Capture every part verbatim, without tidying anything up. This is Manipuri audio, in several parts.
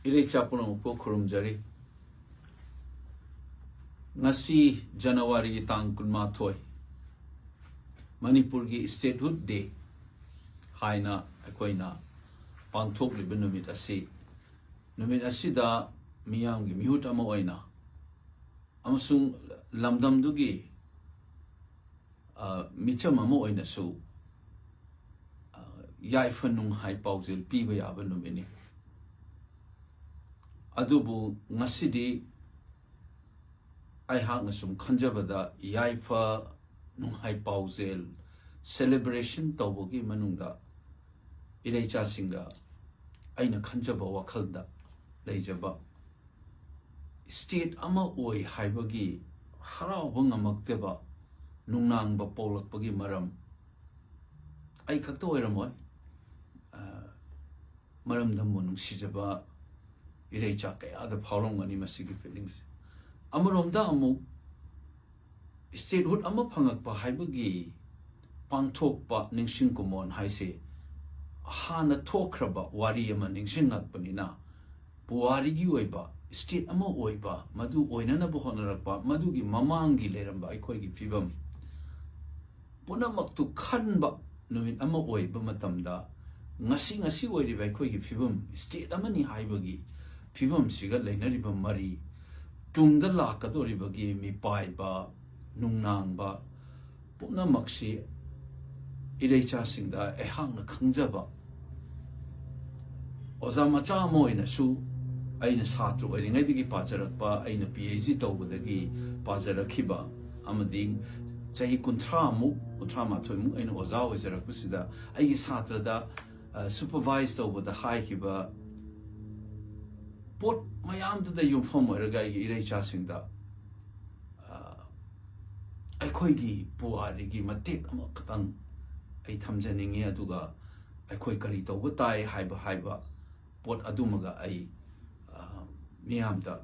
ꯏꯔꯩꯆꯥ ꯄꯨꯝꯅꯃꯛꯄꯨ ꯈꯨꯔꯨꯝꯖꯔꯤ꯫ ꯉꯁꯤ ꯖꯅꯋꯥꯔꯤꯒꯤ ꯇꯥꯡ ꯀꯨꯟꯃꯥꯊꯣꯏ, ꯃꯅꯤꯄꯨꯔꯒꯤ Statehood Day ꯍꯥꯏꯅ ꯑꯩꯈꯣꯏꯅ ꯄꯥꯡꯊꯣꯛꯂꯤꯕ ꯅꯨꯃꯤꯠ ꯑꯁꯤ, ꯅꯨꯃꯤꯠ ꯑꯁꯤꯗ ꯃꯤꯌꯥꯝꯒꯤ ꯃꯤꯍꯨꯠ ꯑꯃ ꯑꯣꯏꯅ ꯑꯃꯁꯨꯡ ꯂꯝꯗꯝꯗꯨꯒꯤ, ꯑ, ꯃꯤꯆꯝ ꯑꯃ ꯑꯣꯏꯅꯁꯨ, ꯑ, ꯌꯥꯏꯐ ꯅꯨꯡꯍꯥꯏ ꯄꯥꯎꯖꯦꯜ ꯄꯤꯕ ꯌꯥꯕ ꯅꯨꯃꯤꯠꯅꯤ꯫ ꯑꯗꯨꯕꯨ ꯉꯁꯤꯗꯤ ꯑꯩꯍꯥꯛꯅ ꯁꯨꯝ ꯈꯟꯖꯕꯗ, ꯌꯥꯏꯐ ꯅꯨꯡꯍꯥꯏ ꯄꯥꯎꯖꯦꯜ celebration ꯇꯧꯕꯒꯤ ꯃꯅꯨꯡꯗ ꯏꯔꯩꯆꯥꯁꯤꯡꯒ ꯑꯩꯅ ꯈꯟꯖꯕ ꯋꯥꯈꯜꯗ ꯂꯩꯖꯕ state ꯑꯃ ꯑꯣꯏ ꯍꯥꯏꯕꯒꯤ ꯍꯔꯥꯎꯕ ꯉꯝꯃꯛꯇꯕ ꯅꯨꯡꯅꯥꯡꯕ ꯄꯣꯛꯂꯛꯄꯒꯤ ꯃꯔꯝ ꯑꯩ ꯈꯛꯇ ꯑꯣꯏꯔꯝꯃꯣꯏ꯫ ꯑ, ꯃꯔꯝꯗꯝꯕꯨ ꯅꯨꯡꯁꯤꯖꯕ ꯏꯔꯩꯆꯥ ꯀꯌꯥꯗ ꯐꯥꯎꯔꯝꯒꯅꯤ ꯃꯁꯤꯒꯤ feelings꯫ ꯑꯃꯔꯣꯝꯗ ꯑꯃꯨꯛ statehood ꯑꯃ ꯐꯪꯉꯛꯄ ꯍꯥꯏꯕꯒꯤ ꯄꯥꯡꯊꯣꯛꯄ ꯅꯤꯡꯁꯤꯡ ꯀꯨꯝꯑꯣꯟ ꯍꯥꯏꯁꯦ ꯍꯥꯟꯅ ꯊꯣꯛꯈ꯭ꯔꯕ ꯋꯥꯔꯤ ꯑꯃ ꯅꯤꯡꯁꯤꯡꯉꯛꯄꯅꯤꯅ, ꯄꯨꯋꯥꯔꯤꯒꯤ ꯑꯣꯏꯕ state ꯑꯃ ꯑꯣꯏꯕ, ꯃꯗꯨ ꯑꯣꯏꯅꯅꯕ ꯍꯣꯠꯅꯔꯛꯄ ꯃꯗꯨꯒꯤ ꯃꯃꯥꯡꯒꯤ ꯂꯩꯔꯝꯕ ꯑꯩꯈꯣꯏꯒꯤ ꯐꯤꯕꯝ ꯄꯨꯝꯅꯃꯛꯇꯨ ꯈꯟꯕ ꯅꯨꯃꯤꯠ ꯑꯃ ꯑꯣꯏꯕ ꯃꯇꯝꯗ, ꯉꯁꯤ ꯉꯁꯤ ꯑꯣꯏꯔꯤꯕ ꯑꯩꯈꯣꯏꯒꯤ ꯐꯤꯕꯝ, state ꯑꯃꯅꯤ ꯍꯥꯏꯕꯒꯤ ꯐꯤꯕꯝꯁꯤꯒ ꯂꯩꯅꯔꯤꯕ ꯃꯔꯤ, ꯇꯨꯡꯗ ꯂꯥꯛꯀꯗꯧꯔꯤꯕꯒꯤ ꯃꯤꯄꯥꯏꯕ, ꯅꯨꯡꯅꯥꯡꯕ ꯄꯨꯝꯅꯃꯛꯁꯤ ꯏꯔꯩꯆꯥꯁꯤꯡꯗ ꯑꯩꯍꯥꯛꯅ ꯈꯪꯖꯕ ꯑꯣꯖꯥ ꯃꯆꯥ ꯑꯃ ꯑꯣꯏꯅꯁꯨ, ꯑꯩꯅ ꯁꯥꯇ꯭ꯔ ꯑꯣꯏꯔꯤꯉꯩꯗꯒꯤ ꯄꯥꯖꯔꯛꯄ, ꯑꯩꯅ PhD ꯇꯧꯕꯗꯒꯤ ꯄꯥꯖꯔꯛꯈꯤꯕ, ꯑꯃꯗꯤ ꯆꯍꯤ ꯀꯨꯟꯊ꯭ꯔꯥꯃꯨꯛ, ꯀꯨꯟꯊ꯭ꯔꯥ ꯃꯥꯊꯣꯏꯃꯨꯛ ꯑꯩꯅ ꯑꯣꯖꯥ ꯑꯣꯏꯖꯔꯛꯄꯁꯤꯗ ꯑꯩꯒꯤ ꯁꯥꯇ꯭ꯔꯗ, ꯑ, supervise ꯇꯧꯕꯗ ꯍꯥꯏꯈꯤꯕ ꯄꯣꯠ ꯃꯌꯥꯝꯗꯨꯗ ꯌꯨꯝꯐꯝ ꯑꯣꯏꯔꯒ ꯑꯩꯒꯤ ꯏꯔꯩꯆꯥꯁꯤꯡꯗ, ꯑ, ꯑꯩꯈꯣꯏꯒꯤ ꯄꯨꯋꯥꯔꯤꯒꯤ ꯃꯇꯦꯛ ꯑꯃꯈꯛꯇꯪ ꯑꯩ ꯊꯝꯖꯅꯤꯡꯉꯤ, ꯑꯗꯨꯒ ꯑꯩꯈꯣꯏ ꯀꯔꯤ ꯇꯧꯕ ꯇꯥꯏ ꯍꯥꯏꯕ, ꯍꯥꯏꯕ ꯄꯣꯠ ꯑꯗꯨꯃꯒ ꯑꯩ, ꯑ, ꯃꯤꯌꯥꯝꯗ,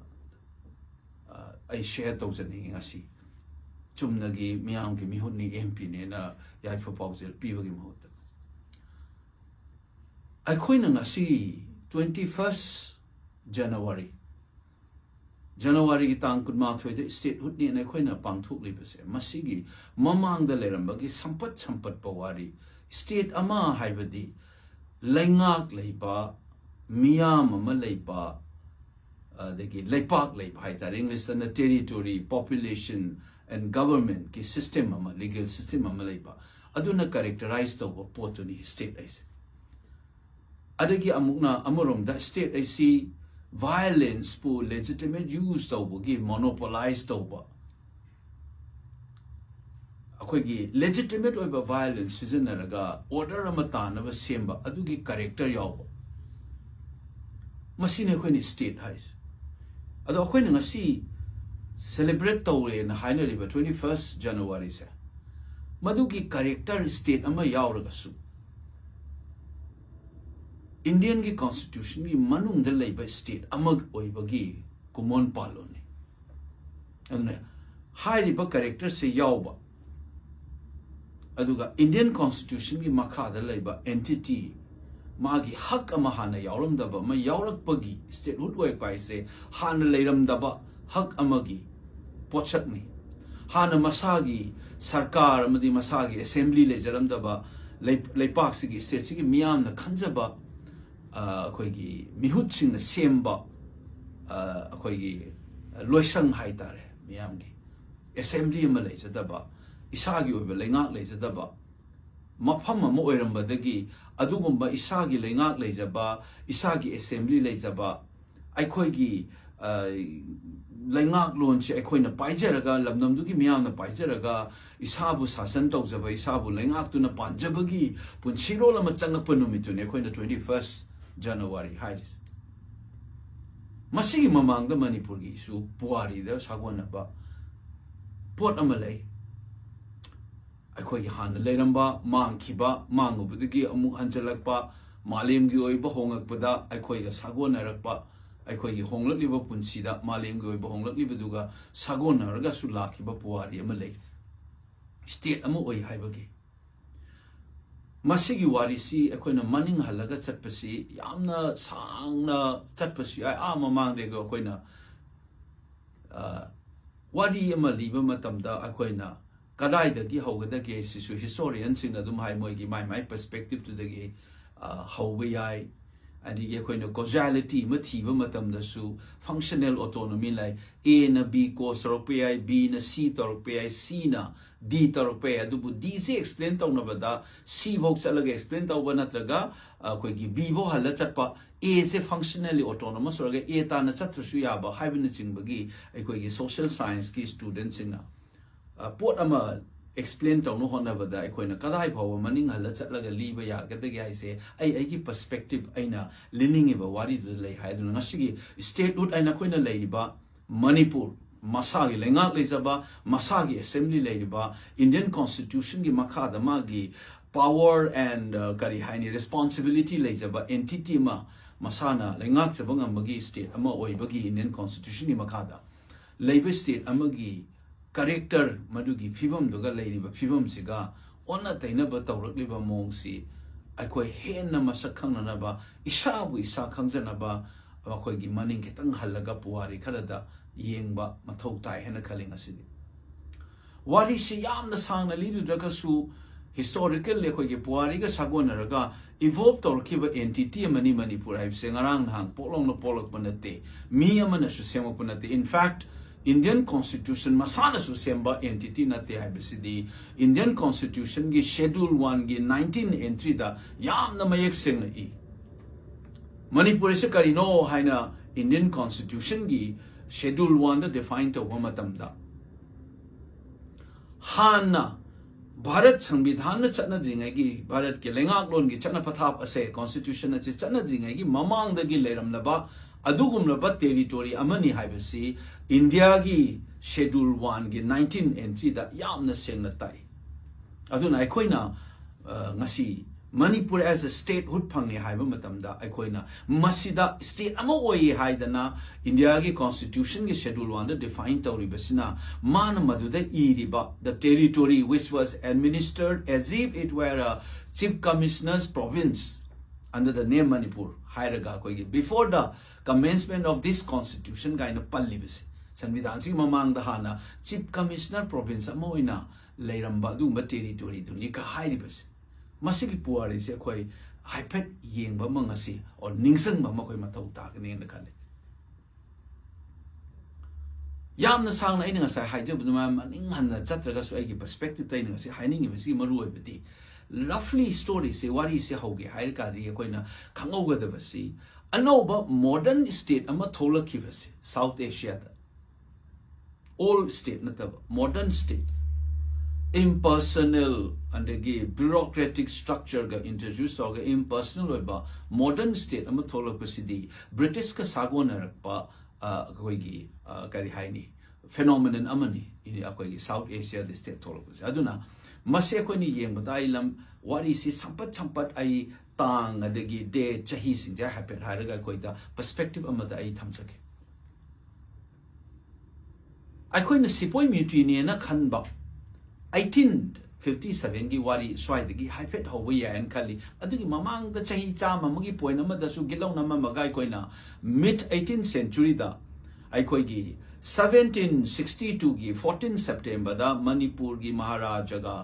ꯑ, ꯑꯩ share ꯇꯧꯖꯅꯤꯡꯉꯤ ꯉꯁꯤ꯫ ꯆꯨꯝꯅꯒꯤ ꯃꯤꯌꯥꯝꯒꯤ ꯃꯤꯍꯨꯠꯅꯤ, MPꯅꯦꯅ ꯌꯥꯏꯐ ꯄꯥꯎꯖꯦꯜ ꯄꯤꯕꯒꯤ ꯃꯍꯨꯠꯇ꯫ ꯑꯩꯈꯣꯏꯅ ꯉꯁꯤ twenty first ꯖꯅꯋꯥꯔꯤ꯫ ꯖꯅꯋꯥꯔꯤꯒꯤ ꯇꯥꯡ ꯀꯨꯟꯃꯥꯊꯣꯏꯗ statehoodꯅꯦꯅ ꯑꯩꯈꯣꯏꯅ ꯄꯥꯡꯊꯣꯛꯂꯤꯕꯁꯦ, ꯃꯁꯤꯒꯤ ꯃꯃꯥꯡꯗ ꯂꯩꯔꯝꯕꯒꯤ ꯁꯝꯄꯠ ꯁꯝꯄꯠꯄ ꯋꯥꯔꯤ, state ꯑꯃ ꯍꯥꯏꯕꯗꯤ ꯂꯩꯉꯥꯛ ꯂꯩꯕ, ꯃꯤꯌꯥꯝ ꯑꯃ ꯂꯩꯕ, ꯑꯗꯒꯤ ꯂꯩꯄꯥꯛ ꯂꯩꯕ ꯍꯥꯏꯇꯥꯔꯦ, Englishꯇꯅ territory, population and governmentꯀꯤ system ꯑꯃ, legal system ꯑꯃ ꯂꯩꯕ, ꯑꯗꯨꯅ characterize ꯇꯧꯕ ꯄꯣꯠꯇꯨꯅꯤ state ꯍꯥꯏꯁꯦ꯫ ꯑꯗꯒꯤ ꯑꯃꯨꯛꯅ ꯑꯃꯔꯣꯝꯗ state ꯑꯁꯤ violenceꯄꯨ legitimate use ꯇꯧꯕꯒꯤ monopolize ꯇꯧꯕ, ꯑꯩꯈꯣꯏꯒꯤ legitimate ꯑꯣꯏꯕ violence ꯁꯤꯖꯤꯟꯅꯔꯒ order ꯑꯃ ꯇꯥꯅꯕ ꯁꯦꯝꯕ, ꯑꯗꯨꯒꯤ character ꯌꯥꯎꯕ, ꯃꯁꯤꯅꯤ ꯑꯩꯈꯣꯏꯅ state ꯍꯥꯏꯁꯦ꯫ ꯑꯗꯣ ꯑꯩꯈꯣꯏꯅ ꯉꯁꯤ celebrate ꯇꯧꯔꯦꯅ ꯍꯥꯏꯅꯔꯤꯕ twenty first Januaryꯁꯦ, ꯃꯗꯨꯒꯤ character state ꯑꯃ ꯌꯥꯎꯔꯒꯁꯨ, Indianꯒꯤ constitutionꯒꯤ ꯃꯅꯨꯡꯗ ꯂꯩꯕ state ꯑꯃ ꯑꯣꯏꯕꯒꯤ ꯀꯨꯃꯣꯟ ꯄꯥꯜꯂꯣꯟꯅꯤ꯫ ꯑꯗꯨꯅ ꯍꯥꯏꯔꯤꯕ characterꯁꯦ ꯌꯥꯎꯕ, ꯑꯗꯨꯒ Indian constitutionꯒꯤ ꯃꯈꯥꯗ ꯂꯩꯕ entity, ꯃꯥꯒꯤ ꯍꯛ ꯑꯃ ꯍꯥꯟꯅ ꯌꯥꯎꯔꯝꯗꯕ ꯑꯃ ꯌꯥꯎꯔꯛꯄꯒꯤ statehood ꯑꯣꯏꯔꯛꯄ ꯍꯥꯏꯁꯦ, ꯍꯥꯟꯅ ꯂꯩꯔꯝꯗꯕ ꯍꯛ ꯑꯃꯒꯤ ꯄꯣꯠꯁꯛꯅꯤ꯫ ꯍꯥꯟꯅ ꯃꯁꯥꯒꯤ ꯁꯔꯀꯥꯔ ꯑꯃꯗꯤ ꯃꯁꯥꯒꯤ assembly ꯂꯩꯖꯔꯝꯗꯕ, ꯂꯩ-, ꯂꯩꯄꯥꯛꯁꯤꯒꯤ, stateꯁꯤꯒꯤ ꯃꯤꯌꯥꯝꯅ ꯈꯟꯖꯕ, ꯑ, ꯑꯩꯈꯣꯏꯒꯤ ꯃꯤꯍꯨꯠꯁꯤꯡꯅ ꯁꯦꯝꯕ, ꯑ, ꯑꯩꯈꯣꯏꯒꯤ ꯂꯣꯏꯁꯪ ꯍꯥꯏꯇꯥꯔꯦ, ꯃꯤꯌꯥꯝꯒꯤ assembly ꯑꯃ ꯂꯩꯖꯗꯕ, ꯏꯁꯥꯒꯤ ꯑꯣꯏꯕ ꯂꯩꯉꯥꯛ ꯂꯩꯖꯗꯕ ꯃꯐꯝ ꯑꯃ ꯑꯣꯏꯔꯝꯕꯗꯒꯤ, ꯑꯗꯨꯒꯨꯝꯕ ꯏꯁꯥꯒꯤ ꯂꯩꯉꯥꯛ ꯂꯩꯖꯕ, ꯏꯁꯥꯒꯤ assembly ꯂꯩꯖꯕ, ꯑꯩꯈꯣꯏꯒꯤ, ꯑ, ꯂꯩꯉꯥꯛꯂꯣꯟꯁꯦ ꯑꯩꯈꯣꯏꯅ ꯄꯥꯏꯖꯔꯒ, ꯂꯝꯗꯝꯗꯨꯒꯤ ꯃꯤꯌꯥꯝꯅ ꯄꯥꯏꯖꯔꯒ, ꯏꯁꯥꯕꯨ ꯁꯥꯁꯟ ꯇꯧꯖꯕ, ꯏꯁꯥꯕꯨ ꯂꯩꯉꯥꯛꯇꯨꯅ ꯄꯥꯟꯖꯕꯒꯤ ꯄꯨꯟꯁꯤꯔꯣꯜ ꯑꯃ ꯆꯪꯉꯛꯄ ꯅꯨꯃꯤꯠꯇꯨꯅꯤ ꯑꯩꯈꯣꯏꯅ twenty first January ꯍꯥꯏꯔꯤꯁꯦ꯫ ꯃꯁꯤꯒꯤ ꯃꯃꯥꯡꯗ ꯃꯅꯤꯄꯨꯔꯒꯤꯁꯨ ꯄꯨꯋꯥꯔꯤꯗ ꯁꯥꯒꯣꯟꯅꯕ ꯄꯣꯠ ꯑꯃ ꯂꯩ꯫ ꯑꯩꯈꯣꯏꯒꯤ ꯍꯥꯟꯅ ꯂꯩꯔꯝꯕ, ꯃꯥꯡꯈꯤꯕ, ꯃꯥꯡꯉꯨꯕꯗꯒꯤ ꯑꯃꯨꯛ ꯍꯟꯖꯜꯂꯛꯄ, ꯃꯥꯂꯦꯝꯒꯤ ꯑꯣꯏꯕ ꯍꯣꯡꯂꯛꯄꯗ ꯑꯩꯈꯣꯏꯒ ꯁꯥꯒꯣꯟꯅꯔꯛꯄ, ꯑꯩꯈꯣꯏꯒꯤ ꯍꯣꯡꯂꯛꯂꯤꯕ ꯄꯨꯟꯁꯤꯗ ꯃꯥꯂꯦꯝꯒꯤ ꯑꯣꯏꯕ ꯍꯣꯡꯂꯛꯂꯤꯕꯗꯨꯒ ꯁꯥꯒꯣꯟꯅꯔꯒꯁꯨ ꯂꯥꯛꯈꯤꯕ ꯄꯨꯋꯥꯔꯤ ꯑꯃ ꯂꯩ, state ꯑꯃ ꯑꯣꯏ ꯍꯥꯏꯕꯒꯤ꯫ ꯃꯁꯤꯒꯤ ꯋꯥꯔꯤꯁꯤ ꯑꯩꯈꯣꯏꯅ ꯃꯅꯤꯡ ꯍꯜꯂꯒ ꯆꯠꯄꯁꯤ ꯌꯥꯝꯅ ꯁꯥꯡꯅ ꯆꯠꯄꯁꯨ ꯌꯥꯏ꯫ ꯑꯥ ꯃꯃꯥꯡꯗꯒꯤ ꯑꯩꯈꯣꯏꯅ, ꯑ, ꯋꯥꯔꯤ ꯑꯃ ꯂꯤꯕ ꯃꯇꯝꯗ ꯑꯩꯈꯣꯏꯅ ꯀꯗꯥꯏꯗꯒꯤ ꯍꯧꯒꯗꯒꯦ ꯁꯤꯁꯨ historianꯁꯤꯡꯅ ꯑꯗꯨꯝ ꯍꯥꯏ, ꯃꯣꯏꯒꯤ ꯃꯥꯏ ꯃꯥꯏ perspectiveꯇꯨꯗꯒꯤ, ꯑ, ꯍꯧꯕ ꯌꯥꯏ꯫ ꯑꯗꯒꯤ ꯑꯩꯈꯣꯏꯅ causality ꯑꯃ ꯊꯤꯕ ꯃꯇꯝꯗꯁꯨ functional autonomy ꯂꯩ꯫ Aꯅ B cause ꯇꯧꯔꯛꯄ ꯌꯥꯏ, Bꯅ C ꯇꯧꯔꯛꯄ ꯌꯥꯏ, Cꯅ D ꯇꯧꯔꯛꯄ ꯌꯥꯏ꯫ ꯑꯗꯨꯕꯨ Dꯁꯦ explain ꯇꯧꯅꯕꯗ C ꯐꯥꯎ ꯆꯠꯂꯒ explain ꯇꯧꯕ ꯅꯠꯇ꯭ꯔꯒ ꯑꯩꯈꯣꯏꯒꯤ B ꯐꯥꯎ ꯍꯜꯂ ꯆꯠꯄ, Aꯁꯦ functionally autonomous ꯑꯣꯏꯔꯒ A ꯇꯥꯟꯅ ꯆꯠꯇ꯭ꯔꯁꯨ ꯌꯥꯕ ꯍꯥꯏꯕꯅꯆꯤꯡꯕꯒꯤ ꯑꯩꯈꯣꯏꯒꯤ social scienceꯀꯤ studentꯁꯤꯡꯅ, ꯑ, ꯄꯣꯠ ꯑꯃ explain ꯇꯧꯅ ꯍꯣꯠꯅꯕꯗ ꯑꯩꯈꯣꯏꯅ ꯀꯗꯥꯏ ꯐꯥꯎꯕ ꯃꯅꯤꯡ ꯍꯜꯂ ꯆꯠꯂꯒ ꯂꯤꯕ ꯌꯥꯒꯗꯒꯦ ꯍꯥꯏꯁꯦ ꯑꯩ ꯑꯩꯒꯤ perspective, ꯑꯩꯅ ꯂꯤꯅꯤꯡꯉꯤꯕ ꯋꯥꯔꯤꯗꯨꯗ ꯂꯩ ꯍꯥꯏ꯫ ꯑꯗꯨꯅ ꯉꯁꯤꯒꯤ statehood ꯍꯥꯏꯅ ꯑꯩꯈꯣꯏꯅ ꯂꯩꯔꯤꯕ ꯃꯅꯤꯄꯨꯔ, ꯃꯁꯥꯒꯤ ꯂꯩꯉꯥꯛ ꯂꯩꯖꯕ, ꯃꯁꯥꯒꯤ assembly ꯂꯩꯔꯤꯕ, Indian Constitutionꯒꯤ ꯃꯈꯥꯗ ꯃꯥꯒꯤ power and, uh, ꯀꯔꯤ ꯍꯥꯏꯅꯤ, responsibility ꯂꯩꯖꯕ entity ꯑꯃ, ꯃꯁꯥꯅ ꯂꯩꯉꯥꯛꯆꯕ ꯉꯝꯕꯒꯤ state ꯑꯃ ꯑꯣꯏꯕꯒꯤ Indian Constitutionꯒꯤ ꯃꯈꯥꯗ ꯂꯩꯕ state ꯑꯃꯒꯤ character, ꯃꯗꯨꯒꯤ ꯐꯤꯕꯝꯗꯨꯒ ꯂꯩꯔꯤꯕ ꯐꯤꯕꯝꯁꯤꯒ ꯑꯣꯟꯅ ꯇꯩꯅꯕ ꯇꯧꯔꯛꯂꯤꯕ ꯃꯑꯣꯡꯁꯤ ꯑꯩꯈꯣꯏ ꯍꯦꯟꯅ ꯃꯁꯛ ꯈꯪꯅꯅꯕ, ꯏꯁꯥꯕꯨ ꯏꯁꯥ ꯈꯪꯖꯅꯕ ꯑꯩꯈꯣꯏꯒꯤ ꯃꯅꯤꯡ ꯈꯤꯇꯪ ꯍꯜꯂꯒ ꯄꯨꯋꯥꯔꯤ ꯈꯔꯗ ꯌꯦꯡꯕ ꯃꯊꯧ ꯇꯥꯏ ꯍꯥꯏꯅ ꯈꯜꯂꯤ ꯉꯁꯤꯗꯤ꯫ ꯋꯥꯔꯤꯁꯤ ꯌꯥꯝꯅ ꯁꯥꯡꯅ ꯂꯤꯔꯨꯗ꯭ꯔꯒꯁꯨ, historical ꯑꯩꯈꯣꯏꯒꯤ ꯄꯨꯋꯥꯔꯤꯒ ꯁꯥꯒꯣꯟꯅꯔꯒ evolve ꯇꯧꯔꯛꯈꯤꯕ entity ꯑꯃꯅꯤ ꯃꯅꯤꯄꯨꯔ ꯍꯥꯏꯕꯁꯦ꯫ ꯉꯔꯥꯡ ꯅꯍꯥꯟ ꯄꯣꯛꯂꯥꯎꯅ ꯄꯣꯛꯂꯛꯄ ꯅꯠꯇꯦ, ꯃꯤ ꯑꯃꯅꯁꯨ ꯁꯦꯝꯃꯛꯄ ꯅꯠꯇꯦ꯫ In fact, Indian Constitution ꯃꯁꯥꯅꯁꯨ ꯁꯦꯝꯕ entity ꯅꯠꯇꯦ ꯍꯥꯏꯕꯁꯤꯗꯤ Indian Constitutionꯒꯤ Schedule oneꯒꯤ nineteen entryꯗ ꯌꯥꯝꯅ ꯃꯌꯦꯛ ꯁꯦꯡꯅ ꯏ꯫ ꯃꯅꯤꯄꯨꯔ ꯑꯁꯤ ꯀꯔꯤꯅꯣ ꯍꯥꯏꯅ Indian Constitutionꯒꯤ Schedule oneꯗ define ꯇꯧꯕ ꯃꯇꯝꯗ, ꯍꯥꯟꯅ ꯚꯥꯔꯠ ꯁꯪꯕꯤꯙꯥꯟꯅ ꯆꯠꯅꯗ꯭ꯔꯤꯉꯩꯒꯤ, ꯚꯥꯔꯠꯀꯤ ꯂꯩꯉꯥꯛꯂꯣꯟꯒꯤ ꯆꯠꯅ ꯄꯊꯥꯞ ꯑꯁꯦ, constitution ꯑꯁꯤ ꯆꯠꯅꯗ꯭ꯔꯤꯉꯩꯒꯤ ꯃꯃꯥꯡꯗꯒꯤ ꯂꯩꯔꯝꯂꯕ ꯑꯗꯨꯒꯨꯝꯂꯕ territory ꯑꯃꯅꯤ ꯍꯥꯏꯕꯁꯤ Indiaꯒꯤ Schedule oneꯒꯤ nineteen entryꯗ ꯌꯥꯝꯅ ꯁꯦꯡꯅ ꯇꯥꯛꯏ꯫ ꯑꯗꯨꯅ ꯑꯩꯈꯣꯏꯅ, ꯑ, ꯉꯁꯤ Manipur as a statehood ꯐꯪꯉꯦ ꯍꯥꯏꯕ ꯃꯇꯝꯗ ꯑꯩꯈꯣꯏꯅ ꯃꯁꯤꯗ state ꯑꯃ ꯑꯣꯏꯌꯦ ꯍꯥꯏꯗꯅ Indiaꯒꯤ constitutionꯒꯤ schedule oneꯗ define ꯇꯧꯔꯤꯕꯁꯤꯅ ꯃꯥꯅ ꯃꯗꯨꯗ ꯏꯔꯤꯕ the territory which was administered as if it were a chief commissioner's province under the name Manipur ꯍꯥꯏꯔꯒ ꯑꯩꯈꯣꯏꯒꯤ before the commencement of this constitution ꯀꯥꯏꯅ ꯄꯜꯂꯤꯕꯁꯦ, ꯁꯪꯕꯤꯙꯥꯟꯁꯤꯒꯤ ꯃꯃꯥꯡꯗ ꯍꯥꯟꯅ chief commissioner province ꯑꯃ ꯑꯣꯏꯅ ꯂꯩꯔꯝꯕ ꯑꯗꯨꯒꯨꯝꯕ territoryꯗꯨꯅꯤ ꯀ ꯍꯥꯏꯔꯤꯕꯁꯦ꯫ ꯃꯁꯤꯒꯤ ꯄꯨꯋꯥꯔꯤꯁꯦ ꯑꯩꯈꯣꯏ ꯍꯥꯏꯐꯦꯠ ꯌꯦꯡꯕ ꯑꯃ ꯉꯁꯤ or ꯅꯤꯡꯁꯤꯡꯕ ꯑꯃ ꯑꯩꯈꯣꯏ ꯃꯊꯧ ꯇꯥꯒꯅꯦꯅ ꯈꯜꯂꯤ꯫ ꯌꯥꯝꯅ ꯁꯥꯡꯅ ꯑꯩꯅ ꯉꯁꯥꯏ ꯍꯥꯏꯖꯕ ꯑꯗꯨꯃꯥꯏꯅ ꯃꯅꯤꯡ ꯍꯟꯅ ꯆꯠꯇ꯭ꯔꯒꯁꯨ ꯑꯩꯒꯤ perspectiveꯗ ꯑꯩꯅ ꯉꯁꯤ ꯍꯥꯏꯅꯤꯡꯉꯤꯕꯁꯤꯒꯤ ꯃꯔꯨꯑꯣꯏꯕꯗꯤ roughly storyꯁꯦ, ꯋꯥꯔꯤꯁꯦ ꯍꯧꯒꯦ ꯍꯥꯏꯔ ꯀꯥꯟꯗꯤ ꯑꯩꯈꯣꯏꯅ ꯈꯪꯍꯧꯒꯗꯕꯁꯤ ꯑꯅꯧꯕ modern state ꯑꯃ ꯊꯣꯛꯂꯛꯈꯤꯕꯁꯦ South Asiaꯗ, old state ꯅꯠꯇꯕ modern state, impersonal ꯑꯗꯒꯤ bureaucratic structureꯒ introduce ꯇꯧꯔꯒ impersonal ꯑꯣꯏꯕ modern state ꯑꯃ ꯊꯣꯛꯂꯛꯄꯁꯤꯗꯤ Britishꯀ ꯁꯥꯒꯣꯟꯅꯔꯛꯄ, ꯑ, ꯑꯩꯈꯣꯏꯒꯤ, ꯑ, ꯀꯔꯤ ꯍꯥꯏꯅꯤ, phenomenon ꯑꯃꯅꯤ꯫ ꯏꯅꯤ ꯑꯩꯈꯣꯏꯒꯤ South Asiaꯗ state ꯊꯣꯛꯂꯛꯄꯁꯦ꯫ ꯑꯗꯨꯅ ꯃꯁꯤ ꯑꯩꯈꯣꯏꯅ ꯌꯦꯡꯕꯗ ꯑꯩ ꯂꯝ ꯋꯥꯔꯤꯁꯤ ꯁꯝꯄꯠ ꯁꯝꯄꯠ ꯑꯩ ꯇꯥꯡ ꯑꯗꯒꯤ date ꯆꯍꯤꯁꯤꯡꯁꯦ ꯍꯥꯏꯐꯦꯠ ꯍꯥꯏꯔꯒ ꯑꯩꯈꯣꯏꯗ perspective ꯑꯃꯗ ꯑꯩ ꯊꯝꯖꯒꯦ꯫ ꯑꯩꯈꯣꯏꯅ ꯁꯤꯄꯣꯏ mutinyꯅ ꯈꯟꯕ eighteen fifty sevenꯒꯤ ꯋꯥꯔꯤ ꯁ꯭ꯋꯥꯏꯗꯒꯤ ꯍꯥꯏꯐꯦꯠ ꯍꯧꯕ ꯌꯥꯏꯅ ꯈꯜꯂꯤ꯫ ꯑꯗꯨꯒꯤ ꯃꯃꯥꯡꯗ ꯆꯍꯤ ꯆꯥꯝꯃ ꯑꯃꯒꯤ point ꯑꯃꯗꯁꯨ ꯒꯤꯠꯂꯧ ꯅꯝꯃꯝꯃꯒ ꯑꯩꯈꯣꯏꯅ mid eighteenth centuryꯗ ꯑꯩꯈꯣꯏꯒꯤ seventeen sixty twoꯒꯤ fourteen Septemberꯗ ꯃꯅꯤꯄꯨꯔꯒꯤ ꯃꯍꯥꯔꯥꯖꯥꯒ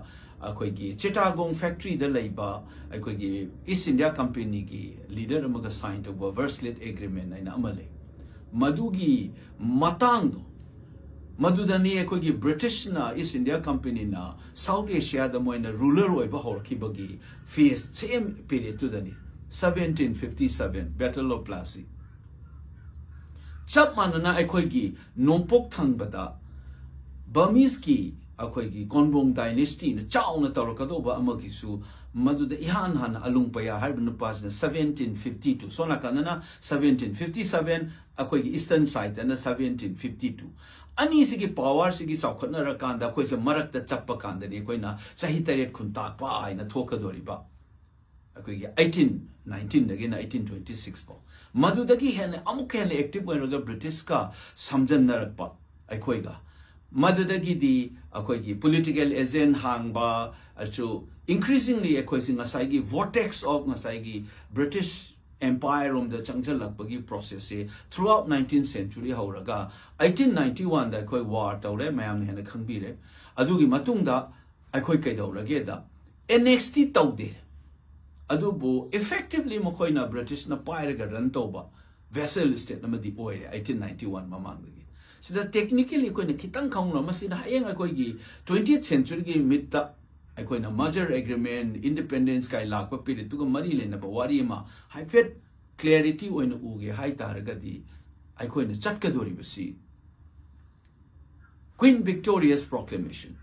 ꯑꯩꯈꯣꯏꯒꯤ ꯆꯤꯇꯥꯒꯣꯡ factoryꯗ ꯂꯩꯕ ꯑꯩꯈꯣꯏꯒꯤ East India Companyꯒꯤ leader ꯑꯃꯒ sign ꯇꯧꯕ Versailles Agreement ꯍꯥꯏꯅ ꯑꯃ ꯂꯩ꯫ ꯃꯗꯨꯒꯤ ꯃꯇꯥꯡꯗꯣ, ꯃꯗꯨꯗꯅꯤ ꯑꯩꯈꯣꯏꯒꯤ Britishꯅ, East India Companyꯅ South Asiaꯗ ꯃꯣꯏꯅ ruler ꯑꯣꯏꯕ ꯍꯧꯔꯛꯈꯤꯕꯒꯤ phase, same periodꯇꯨꯗꯅꯤ, seventeen fifty seven Battle of Plassey꯫ ꯆꯞ ꯃꯥꯟꯅꯅ ꯑꯩꯈꯣꯏꯒꯤ ꯅꯣꯡꯄꯣꯛ ꯊꯪꯕꯗ Burmeseꯀꯤ ꯑꯩꯈꯣꯏꯒꯤ ꯀꯣꯟꯕꯣꯡ dynastyꯅ ꯆꯥꯎꯅ ꯇꯧꯔꯛꯀꯗꯧꯕ ꯑꯃꯒꯤꯁꯨ ꯃꯗꯨꯗ ꯏꯍꯥꯟ ꯍꯥꯟꯅ ꯑꯂꯨꯡꯄꯌꯥ ꯍꯥꯏꯔꯤꯕ ꯅꯨꯄꯥꯁꯤꯅ seventeen fifty two, ꯁꯣꯝ ꯅꯥꯀꯟꯗꯅ seventeen fifty seven, ꯑꯩꯈꯣꯏꯒꯤ Eastern sideꯇꯅ seventeen fifty two꯫ ꯑꯅꯤꯁꯤꯒꯤ powerꯁꯤꯒꯤ ꯆꯥꯎꯈꯠꯅꯔꯀꯥꯟꯗ ꯑꯩꯈꯣꯏꯁꯦ ꯃꯔꯛꯇ ꯆꯞꯄ ꯀꯥꯟꯗꯅꯤ ꯑꯩꯈꯣꯏꯅ ꯆꯍꯤ ꯇꯔꯦꯠ ꯈꯨꯟꯇꯥꯛꯄ ꯍꯥꯏꯅ ꯊꯣꯛꯀꯗꯣꯔꯤꯕ꯫ ꯑꯩꯈꯣꯏꯒꯤ eighteen nineteenꯗꯒꯤꯅ eighteen twenty six ꯐꯥꯎ꯫ ꯃꯗꯨꯗꯒꯤ ꯍꯦꯟꯅ, ꯑꯃꯨꯛꯀ ꯍꯦꯟꯅ active ꯑꯣꯏꯔꯒ ꯕ꯭ꯔꯤꯇꯤꯁꯀ ꯁꯝꯖꯟꯅꯔꯛꯄ ꯑꯩꯈꯣꯏꯒ꯫ ꯃꯗꯨꯗꯒꯤꯗꯤ ꯑꯩꯈꯣꯏꯒꯤ political agent ꯍꯥꯡꯕ ꯑꯁꯨ increasingly ꯑꯩꯈꯣꯏꯁꯤ ꯉꯁꯥꯏꯒꯤ vortex of ꯉꯁꯥꯏꯒꯤ ꯕ꯭ꯔꯤꯇꯤꯁ empire ꯔꯣꯝꯗ ꯆꯪꯁꯤꯜꯂꯛꯄꯒꯤ process ꯁꯦ throughout nineteenth century ꯍꯧꯔꯒ eighteen ninety oneꯗ ꯑꯩꯈꯣꯏ war ꯇꯧꯔꯦ, ꯃꯌꯥꯝꯅ ꯍꯦꯟꯅ ꯈꯪꯕꯤꯔꯦ꯫ ꯑꯗꯨꯒꯤ ꯃꯇꯨꯡꯗ ꯑꯩꯈꯣꯏ ꯀꯩꯗꯧꯔꯒꯦꯗ, annex ꯇꯤ ꯇꯧꯗꯦ, ꯑꯗꯨꯕꯨ effectively ꯃꯈꯣꯏꯅ ꯕ꯭ꯔꯤꯇꯤꯁꯅ ꯄꯥꯏꯔꯒ run ꯇꯧꯕ vassal state ꯑꯃꯗꯤ ꯑꯣꯏꯔꯦ eighteen ninety one ꯃꯃꯥꯡꯗꯒꯤ꯫ ꯁꯤꯗ technically ꯑꯩꯈꯣꯏꯅ ꯈꯤꯇꯪ ꯈꯪꯂ ꯃꯁꯤꯅ ꯍꯌꯦꯡ ꯑꯩꯈꯣꯏꯒꯤ twentieth century ꯒꯤ ꯃꯤꯠꯇ ꯑꯩꯈꯣꯏꯅ merger agreement, independence ꯀꯥꯏ ꯂꯥꯛꯄ period ꯇꯨꯒ ꯃꯔꯤ ꯂꯩꯅꯕ ꯋꯥꯔꯤ ꯑꯃ ꯍꯥꯏꯐꯦꯠ clarity ꯑꯣꯏꯅ ꯎꯒꯦ ꯍꯥꯏ ꯇꯥꯔꯒꯗꯤ, ꯑꯩꯈꯣꯏꯅ ꯆꯠꯀꯗꯧꯔꯤꯕꯁꯤ Queen Victoria's Proclamation,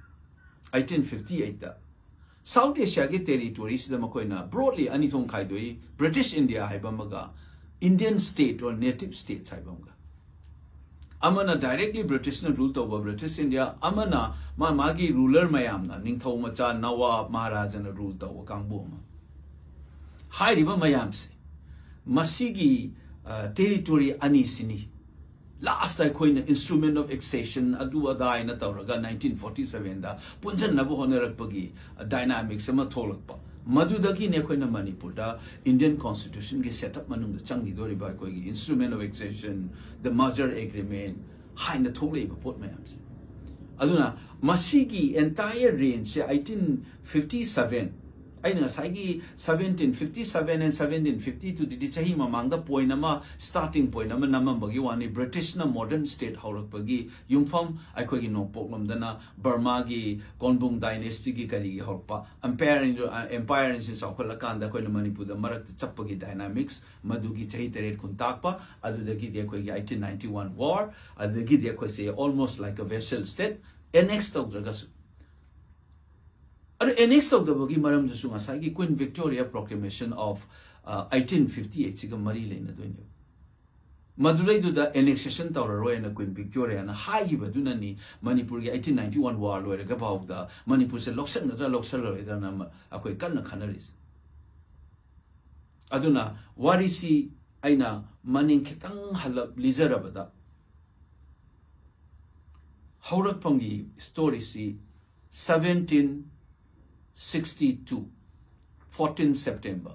eighteen fifty eight ꯇ South Asia ꯒꯤ territory ꯁꯤꯗ ꯃꯈꯣꯏꯅ broadly ꯑꯅꯤ ꯊꯣꯛꯅ ꯈꯥꯏꯗꯣꯛꯏ, British India ꯍꯥꯏꯕ ꯑꯃꯒ Indian state or native states ꯍꯥꯏꯕ ꯑꯃꯒ꯫ ꯑꯃꯅ directly ꯕ꯭ꯔꯤꯇꯤꯁꯅ rule ꯇꯧꯕ British India, ꯑꯃꯅ ꯃꯥ ꯃꯥꯒꯤ ruler ꯃꯌꯥꯝꯅ, ꯅꯤꯡꯊꯧ ꯃꯆꯥ, ꯅꯋꯥꯕ, ꯃꯍꯥꯔꯥꯖꯥꯅ rule ꯇꯧꯕ ꯀꯥꯡꯕꯨ ꯑꯃ꯫ ꯍꯥꯏꯔꯤꯕ ꯃꯌꯥꯝꯁꯦ, ꯃꯁꯤꯒꯤ, ꯑ, territory ꯑꯅꯤꯁꯤꯅꯤ last ꯑꯩꯈꯣꯏꯅ instrument of accession ꯑꯗꯨ ꯑꯗꯥ ꯍꯥꯏꯅ ꯇꯧꯔꯒ nineteen forty seven ꯗ ꯄꯨꯟꯁꯤꯟꯅꯕ ꯍꯣꯠꯅꯔꯛꯄꯒꯤ dynamics ꯑꯃ ꯊꯣꯛꯂꯛꯄ꯫ ꯃꯗꯨꯗꯒꯤꯅꯦ ꯑꯩꯈꯣꯏꯅ ꯃꯅꯤꯄꯨꯔꯗ Indian constitution ꯒꯤ setup ꯃꯅꯨꯡꯗ ꯆꯪꯈꯤꯗꯣꯔꯤꯕ ꯑꯩꯈꯣꯏꯒꯤ instrument of accession, the merger agreement ꯍꯥꯏꯅ ꯊꯣꯛꯂꯛꯏꯕ ꯄꯣꯠ ꯃꯌꯥꯝꯁꯦ꯫ ꯑꯗꯨꯅ ꯃꯁꯤꯒꯤ entire range ꯁꯦ eighteen fifty seven, ꯑꯩꯅ ꯉꯁꯥꯏꯒꯤ seventeen fifty seven and seventeen fifty two ꯗꯨꯗꯤ ꯆꯍꯤ ꯃꯃꯥꯡꯗ point ꯑꯃ, starting point ꯑꯃ ꯅꯝꯃꯝꯕꯒꯤ ꯋꯥꯅꯤ꯫ ꯕ꯭ꯔꯤꯇꯤꯁꯅ modern state ꯍꯧꯔꯛꯄꯒꯤ ꯌꯨꯝꯐꯝ ꯑꯩꯈꯣꯏꯒꯤ ꯅꯣꯡꯄꯣꯛꯂꯣꯝꯗꯅ ꯕꯔꯃꯥꯒꯤ ꯀꯣꯟꯕꯨꯡ dynasty ꯒꯤ ꯀꯔꯤꯒꯤ ꯍꯧꯔꯛꯄ, empire, empire ꯁꯤ ꯆꯥꯎꯈꯠꯂꯀꯥꯟꯗ ꯑꯩꯈꯣꯏꯅ ꯃꯅꯤꯄꯨꯔꯗ ꯃꯔꯛꯇ ꯆꯞꯄꯒꯤ dynamics, ꯃꯗꯨꯒꯤ ꯆꯍꯤ ꯇꯔꯦꯠ ꯈꯨꯟ ꯇꯥꯛꯄ, ꯑꯗꯨꯗꯒꯤꯗꯤ ꯑꯩꯈꯣꯏꯒꯤ eighteen ninety one war, ꯑꯗꯨꯗꯒꯤꯗꯤ ꯑꯩꯈꯣꯏꯁꯦ almost like a vassal state, annex ꯇꯧꯗ꯭ꯔꯒꯁꯨ꯫ ꯑꯗꯨ annex ꯇꯧꯗꯕꯒꯤ ꯃꯔꯝꯗꯨꯁꯨ ꯉꯁꯥꯏꯒꯤ Queen Victoria Proclamation of, ꯑ, eighteen fifty eight ꯁꯤꯒ ꯃꯔꯤ ꯂꯩꯅꯗꯣꯏꯅꯦꯕ꯫ ꯃꯗꯨꯗꯩꯗꯨꯗ annexation ꯇꯧꯔꯔꯣꯏꯅ Queen Victoria ꯅ ꯍꯥꯏꯈꯤꯕꯗꯨꯅꯅꯤ ꯃꯅꯤꯄꯨꯔꯒꯤ eighteen ninety one war ꯂꯣꯏꯔꯒ ꯐꯥꯎꯗ ꯃꯅꯤꯄꯨꯔꯁꯦ ꯂꯧꯁꯟꯒꯗ꯭ꯔꯥ ꯂꯧꯁꯜꯂꯔꯣꯏꯗ꯭ꯔꯥꯅ ꯑꯃ ꯑꯩꯈꯣꯏ ꯀꯟꯅ ꯈꯟꯅꯔꯤꯁꯦ꯫ ꯑꯗꯨꯅ ꯋꯥꯔꯤꯁꯤ ꯑꯩꯅ ꯃꯅꯤꯡ ꯈꯤꯇꯪ ꯍꯜꯂꯞ ꯂꯤꯖꯔꯕꯗ, ꯍꯧꯔꯛꯐꯝꯒꯤ ꯁ꯭ꯇꯣꯔꯤꯁꯤ seventeen sixty two, fourteen September,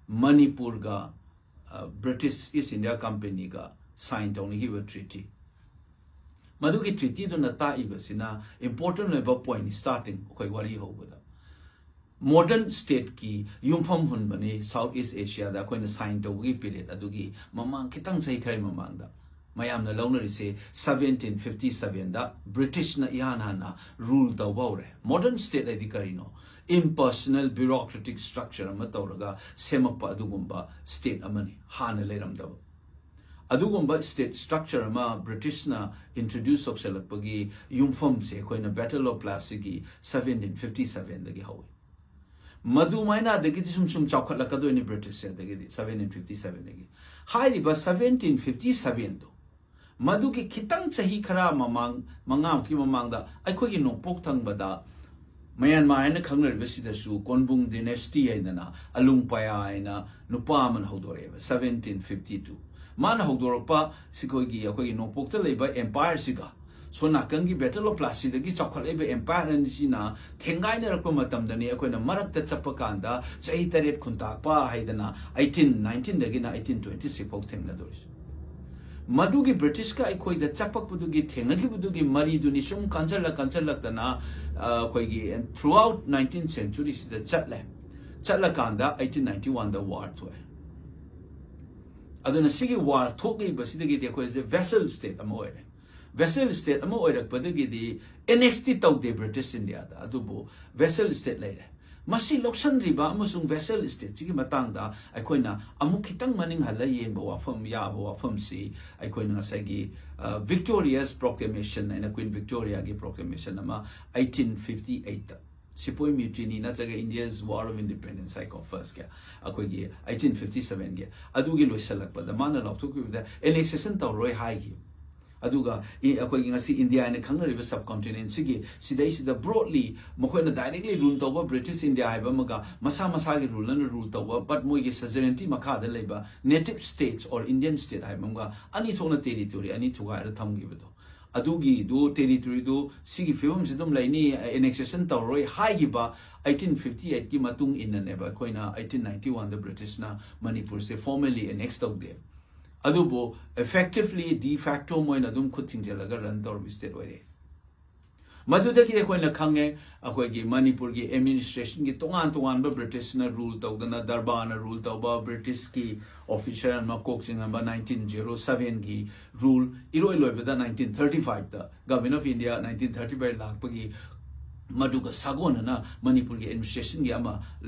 ꯃꯅꯤꯄꯨꯔꯒ, ꯑ, British East India Companyꯒ sign ꯇꯧꯅꯈꯤꯕ treaty꯫ ꯃꯗꯨꯒꯤ treatyꯗꯨꯅ ꯇꯥꯛꯏꯕꯁꯤꯅ important ꯑꯣꯏꯕ point, starting ꯑꯩꯈꯣꯏ ꯋꯥꯔꯤ ꯍꯧꯕꯗ modern stateꯀꯤ ꯌꯨꯝꯐꯝ ꯍꯨꯟꯕꯅꯤ South East Asiaꯗ ꯑꯩꯈꯣꯏꯅ sign ꯇꯧꯕꯒꯤ period ꯑꯗꯨꯒꯤ ꯃꯃꯥꯡ, ꯈꯤꯇꯪ ꯆꯍꯤ ꯈꯔ ꯃꯃꯥꯡꯗ꯫ ꯃꯌꯥꯝꯅ ꯂꯧꯅꯔꯤꯁꯦ seventeen fifty sevenꯗ Britishꯅ ꯏꯍꯥꯟ ꯍꯥꯟꯅ rule ꯇꯧꯕ ꯍꯧꯔꯦ꯫ Modern state ꯍꯥꯏꯗꯤ ꯀꯔꯤꯅꯣ? Impersonal bureaucratic structure ꯑꯃ ꯇꯧꯔꯒ ꯁꯦꯝꯃꯛꯄ ꯑꯗꯨꯒꯨꯝꯕ state ꯑꯃꯅꯤ, ꯍꯥꯟꯅ ꯂꯩꯔꯝꯗꯕ꯫ ꯑꯗꯨꯒꯨꯝꯕ state structure ꯑꯃ Britishꯅ introduce ꯇꯧꯁꯜꯂꯛꯄꯒꯤ ꯌꯨꯝꯐꯝꯁꯦ ꯑꯩꯈꯣꯏꯅ Battle of Plasseyꯒꯤ seventeen fifty sevenꯗꯒꯤ ꯍꯧꯏ꯫ ꯃꯗꯨꯃꯥꯏꯅ ꯑꯗꯒꯤꯗꯤ ꯁꯨꯝ ꯁꯨꯝ ꯆꯥꯎꯈꯠꯂꯛꯀꯗꯣꯏꯅꯤ Britishꯁꯦ ꯑꯗꯒꯤꯗꯤ seventeen fifty sevenꯗꯒꯤ꯫ ꯍꯥꯏꯔꯤꯕ seventeen fifty sevenꯗꯣ, ꯃꯗꯨꯒꯤ ꯈꯤꯇꯪ ꯆꯍꯤ ꯈꯔ ꯃꯃꯥꯡ, ꯃꯉꯥꯃꯨꯛꯀꯤ ꯃꯃꯥꯡꯗ ꯑꯩꯈꯣꯏꯒꯤ ꯅꯣꯡꯄꯣꯛ ꯊꯪꯕꯗ ꯃ꯭ꯌꯥꯟꯃꯥꯔ ꯍꯥꯏꯅ ꯈꯪꯅꯔꯤꯕꯁꯤꯗꯁꯨ ꯀꯣꯟꯕꯨꯡ dynasty ꯍꯥꯏꯗꯅ ꯑꯂꯨꯡ ꯄꯌꯥ ꯍꯥꯏꯅ ꯅꯨꯄꯥ ꯑꯃꯅ ꯍꯧꯗꯣꯔꯛꯑꯦꯕ, seventeen fifty two꯫ ꯃꯥꯅ ꯍꯧꯗꯣꯔꯛꯄ ꯁꯤꯈꯣꯏꯒꯤ, ꯑꯩꯈꯣꯏꯒꯤ ꯅꯣꯡꯄꯣꯛꯇ ꯂꯩꯕ empireꯁꯤꯒ ꯁꯣꯝ ꯅꯥꯀꯟꯒꯤ Battle of Plasseyꯗꯒꯤ ꯆꯥꯎꯈꯠꯂꯛꯏꯕ empire ꯑꯅꯤꯁꯤꯅ ꯊꯦꯡꯒꯥꯏꯅꯔꯛꯄ ꯃꯇꯝꯗꯅꯤ ꯑꯩꯈꯣꯏꯅ ꯃꯔꯛꯇ ꯆꯠꯄ ꯀꯥꯟꯗ ꯆꯍꯤ ꯇꯔꯦꯠ ꯈꯨꯟꯇꯥꯛꯄ ꯍꯥꯏꯗꯅ eighteen nineteenꯗꯒꯤꯅ eighteen twenty six ꯐꯥꯎ ꯊꯦꯡꯅꯗꯣꯔꯤꯁꯦ꯫ ꯃꯗꯨꯒꯤ Britishꯀ ꯑꯩꯈꯣꯏꯗ ꯆꯄꯛꯄꯗꯨꯒꯤ, ꯊꯦꯡꯅꯈꯤꯕꯗꯨꯒꯤ ꯃꯔꯤꯗꯨꯅꯤ ꯁꯨꯝ ꯀꯟꯁꯤꯜꯂ ꯀꯟꯁꯤꯜꯂꯛꯇꯅ, ꯑ, ꯑꯩꯈꯣꯏꯒꯤ throughout nineteenth centuryꯁꯤꯗ ꯆꯠꯂꯦ꯫ ꯆꯠꯂꯀꯥꯟꯗ eighteen ninety oneꯗ war ꯊꯣꯛꯑꯦ꯫ ꯑꯗꯨꯅ ꯁꯤꯒꯤ war ꯊꯣꯛꯂꯤꯕꯁꯤꯗꯒꯤꯗꯤ ꯑꯩꯈꯣꯏꯁꯦ vassal state ꯑꯃ ꯑꯣꯏꯔꯦ꯫ Vassal state ꯑꯃ ꯑꯣꯏꯔꯛꯄꯗꯒꯤꯗꯤ annexed ꯇꯧꯗꯦ British Indiaꯗ, ꯑꯗꯨꯕꯨ vassal state ꯂꯩꯔꯦ꯫ ꯃꯁꯤ ꯂꯧꯁꯤꯟꯗ꯭ꯔꯤꯕ ꯑꯃꯁꯨꯡ vassal stateꯁꯤꯒꯤ ꯃꯇꯥꯡꯗ ꯑꯩꯈꯣꯏꯅ ꯑꯃꯨꯛ ꯈꯤꯇꯪ ꯃꯅꯤꯡ ꯍꯜꯂ ꯌꯦꯡꯕ ꯋꯥꯐꯝ, ꯌꯥꯕ ꯋꯥꯐꯝꯁꯤ ꯑꯩꯈꯣꯏꯅ ꯉꯁꯥꯏꯒꯤ, ꯑ, Victoria's proclamation ꯍꯥꯏꯅ Queen Victoriaꯒꯤ proclamation ꯑꯃ eighteen fifty eightꯇ, Sepoy Mutiny ꯅꯠꯇ꯭ꯔꯒ India's War of Independence ꯍꯥꯏꯀꯣ, firstꯀꯤ, ꯑꯩꯈꯣꯏꯒꯤ eighteen fifty sevenꯒꯤ, ꯑꯗꯨꯒꯤ ꯂꯣꯏꯁꯤꯜꯂꯛꯄꯗ ꯃꯥꯅ ꯂꯥꯎꯊꯣꯛꯈꯤꯕꯗ annexation ꯇꯧꯔꯣꯏ ꯍꯥꯏꯈꯤ꯫ ꯑꯗꯨꯒ ꯏ- ꯑꯩꯈꯣꯏꯒꯤ ꯉꯁꯤ ꯏꯟꯗꯤꯌꯥ ꯍꯥꯏꯅ ꯈꯪꯅꯔꯤꯕ ꯁꯕ ꯀꯣꯟꯇꯤꯅꯦꯟꯁꯤꯒꯤ ꯁꯤꯗꯩꯁꯤꯗ ꯕ꯭ꯔꯣꯗꯂꯤ ꯃꯈꯣꯏꯅ ꯗꯥꯏꯔꯦꯛꯂꯤ ꯔꯨꯜ ꯇꯧꯕ ꯕ꯭ꯔꯤꯇꯤꯁ ꯏꯟꯗꯤꯌꯥ ꯍꯥꯏꯕ ꯑꯃꯒ ꯃꯁꯥ ꯃꯁꯥꯒꯤ ꯔꯨꯜꯅ ꯔꯨꯜ ꯇꯧꯕ, ꯕꯠ ꯃꯣꯏꯒꯤ ꯁꯖꯔꯦꯟꯇꯤ ꯃꯈꯥꯗ ꯂꯩꯕ native states or Indian state ꯍꯥꯏꯕ ꯑꯃꯒ ꯑꯅꯤ ꯊꯣꯛꯅ ꯇꯦꯔꯤꯇꯣꯔꯤ ꯑꯅꯤ ꯊꯨꯒꯥꯏꯔ ꯊꯝꯈꯤꯕꯗꯣ, ꯑꯗꯨꯒꯤꯗꯨ ꯇꯦꯔꯤꯇꯣꯔꯤꯗꯨ ꯁꯤꯒꯤ ꯐꯤꯕꯝꯁꯤ ꯑꯗꯨꯝ ꯂꯩꯅꯤ, ꯑꯦꯅꯦꯛꯁꯦꯁꯟ ꯇꯧꯔꯣꯏ ꯍꯥꯏꯈꯤꯕ ꯑꯩꯠꯇꯤꯟ ꯐꯤꯐꯇꯤ ꯑꯩꯠꯀꯤ ꯃꯇꯨꯡ ꯏꯟꯅꯅꯦꯕ ꯑꯩꯈꯣꯏꯅ ꯑꯩꯠꯇꯤꯟ ꯅꯥꯏꯟꯇꯤ ꯋꯥꯟꯗ ꯕ꯭ꯔꯤꯇꯤꯁꯅ ꯃꯅꯤꯄꯨꯔꯁꯦ ꯐꯣꯔꯃꯦꯂꯤ ꯑꯦꯅꯦꯛꯁ ꯇꯧꯗꯦ꯫ ꯑꯗꯨꯕꯨ effectively de facto ꯃꯣꯏꯅ ꯑꯗꯨꯝ ꯈꯨꯠ ꯊꯤꯡꯖꯤꯜꯂꯒ ꯔꯟ ꯇꯧꯔꯕ ꯁ꯭ꯇꯦꯠ ꯑꯣꯏꯔꯦ꯫ ꯃꯗꯨꯗꯒꯤ ꯑꯩꯈꯣꯏꯅ ꯈꯪꯉꯦ, ꯑꯩꯈꯣꯏꯒꯤ ꯃꯅꯤꯄꯨꯔꯒꯤ ꯑꯦꯗꯃꯤꯅꯤꯁꯇ꯭ꯔꯦꯁꯟꯒꯤ ꯇꯣꯉꯥꯟ ꯇꯣꯉꯥꯟꯕ ꯕ꯭ꯔꯤꯇꯤꯁꯅ ꯔꯨꯜ ꯇꯧꯗꯅ, ꯗꯔꯕꯥꯔꯅ ꯔꯨꯜ ꯇꯧꯕ, ꯕ꯭ꯔꯤꯇꯤꯁꯀꯤ ꯑꯣꯐꯤꯁꯔ ꯃꯀꯣꯛ ꯆꯤꯡꯉꯝꯕ ꯅꯥꯏꯟꯇꯤꯟ ꯖꯦꯔꯣ ꯁꯚꯦꯟꯒꯤ ꯔꯨꯜ, ꯏꯔꯣꯏ ꯂꯣꯏꯕꯗ ꯅꯥꯏꯟꯇꯤꯟ ꯊꯥꯔꯇꯤ ꯐꯥꯏꯚꯇ government of India nineteen thirty five ꯂꯥꯛꯄꯒꯤ ꯃꯗꯨꯒ ꯁꯥꯒꯣꯟꯅꯅ ꯃꯅꯤꯄꯨꯔꯒꯤ ꯑꯦꯗꯃꯤꯅꯤꯁꯇ꯭ꯔꯦꯁꯟꯒꯤ ꯑꯃ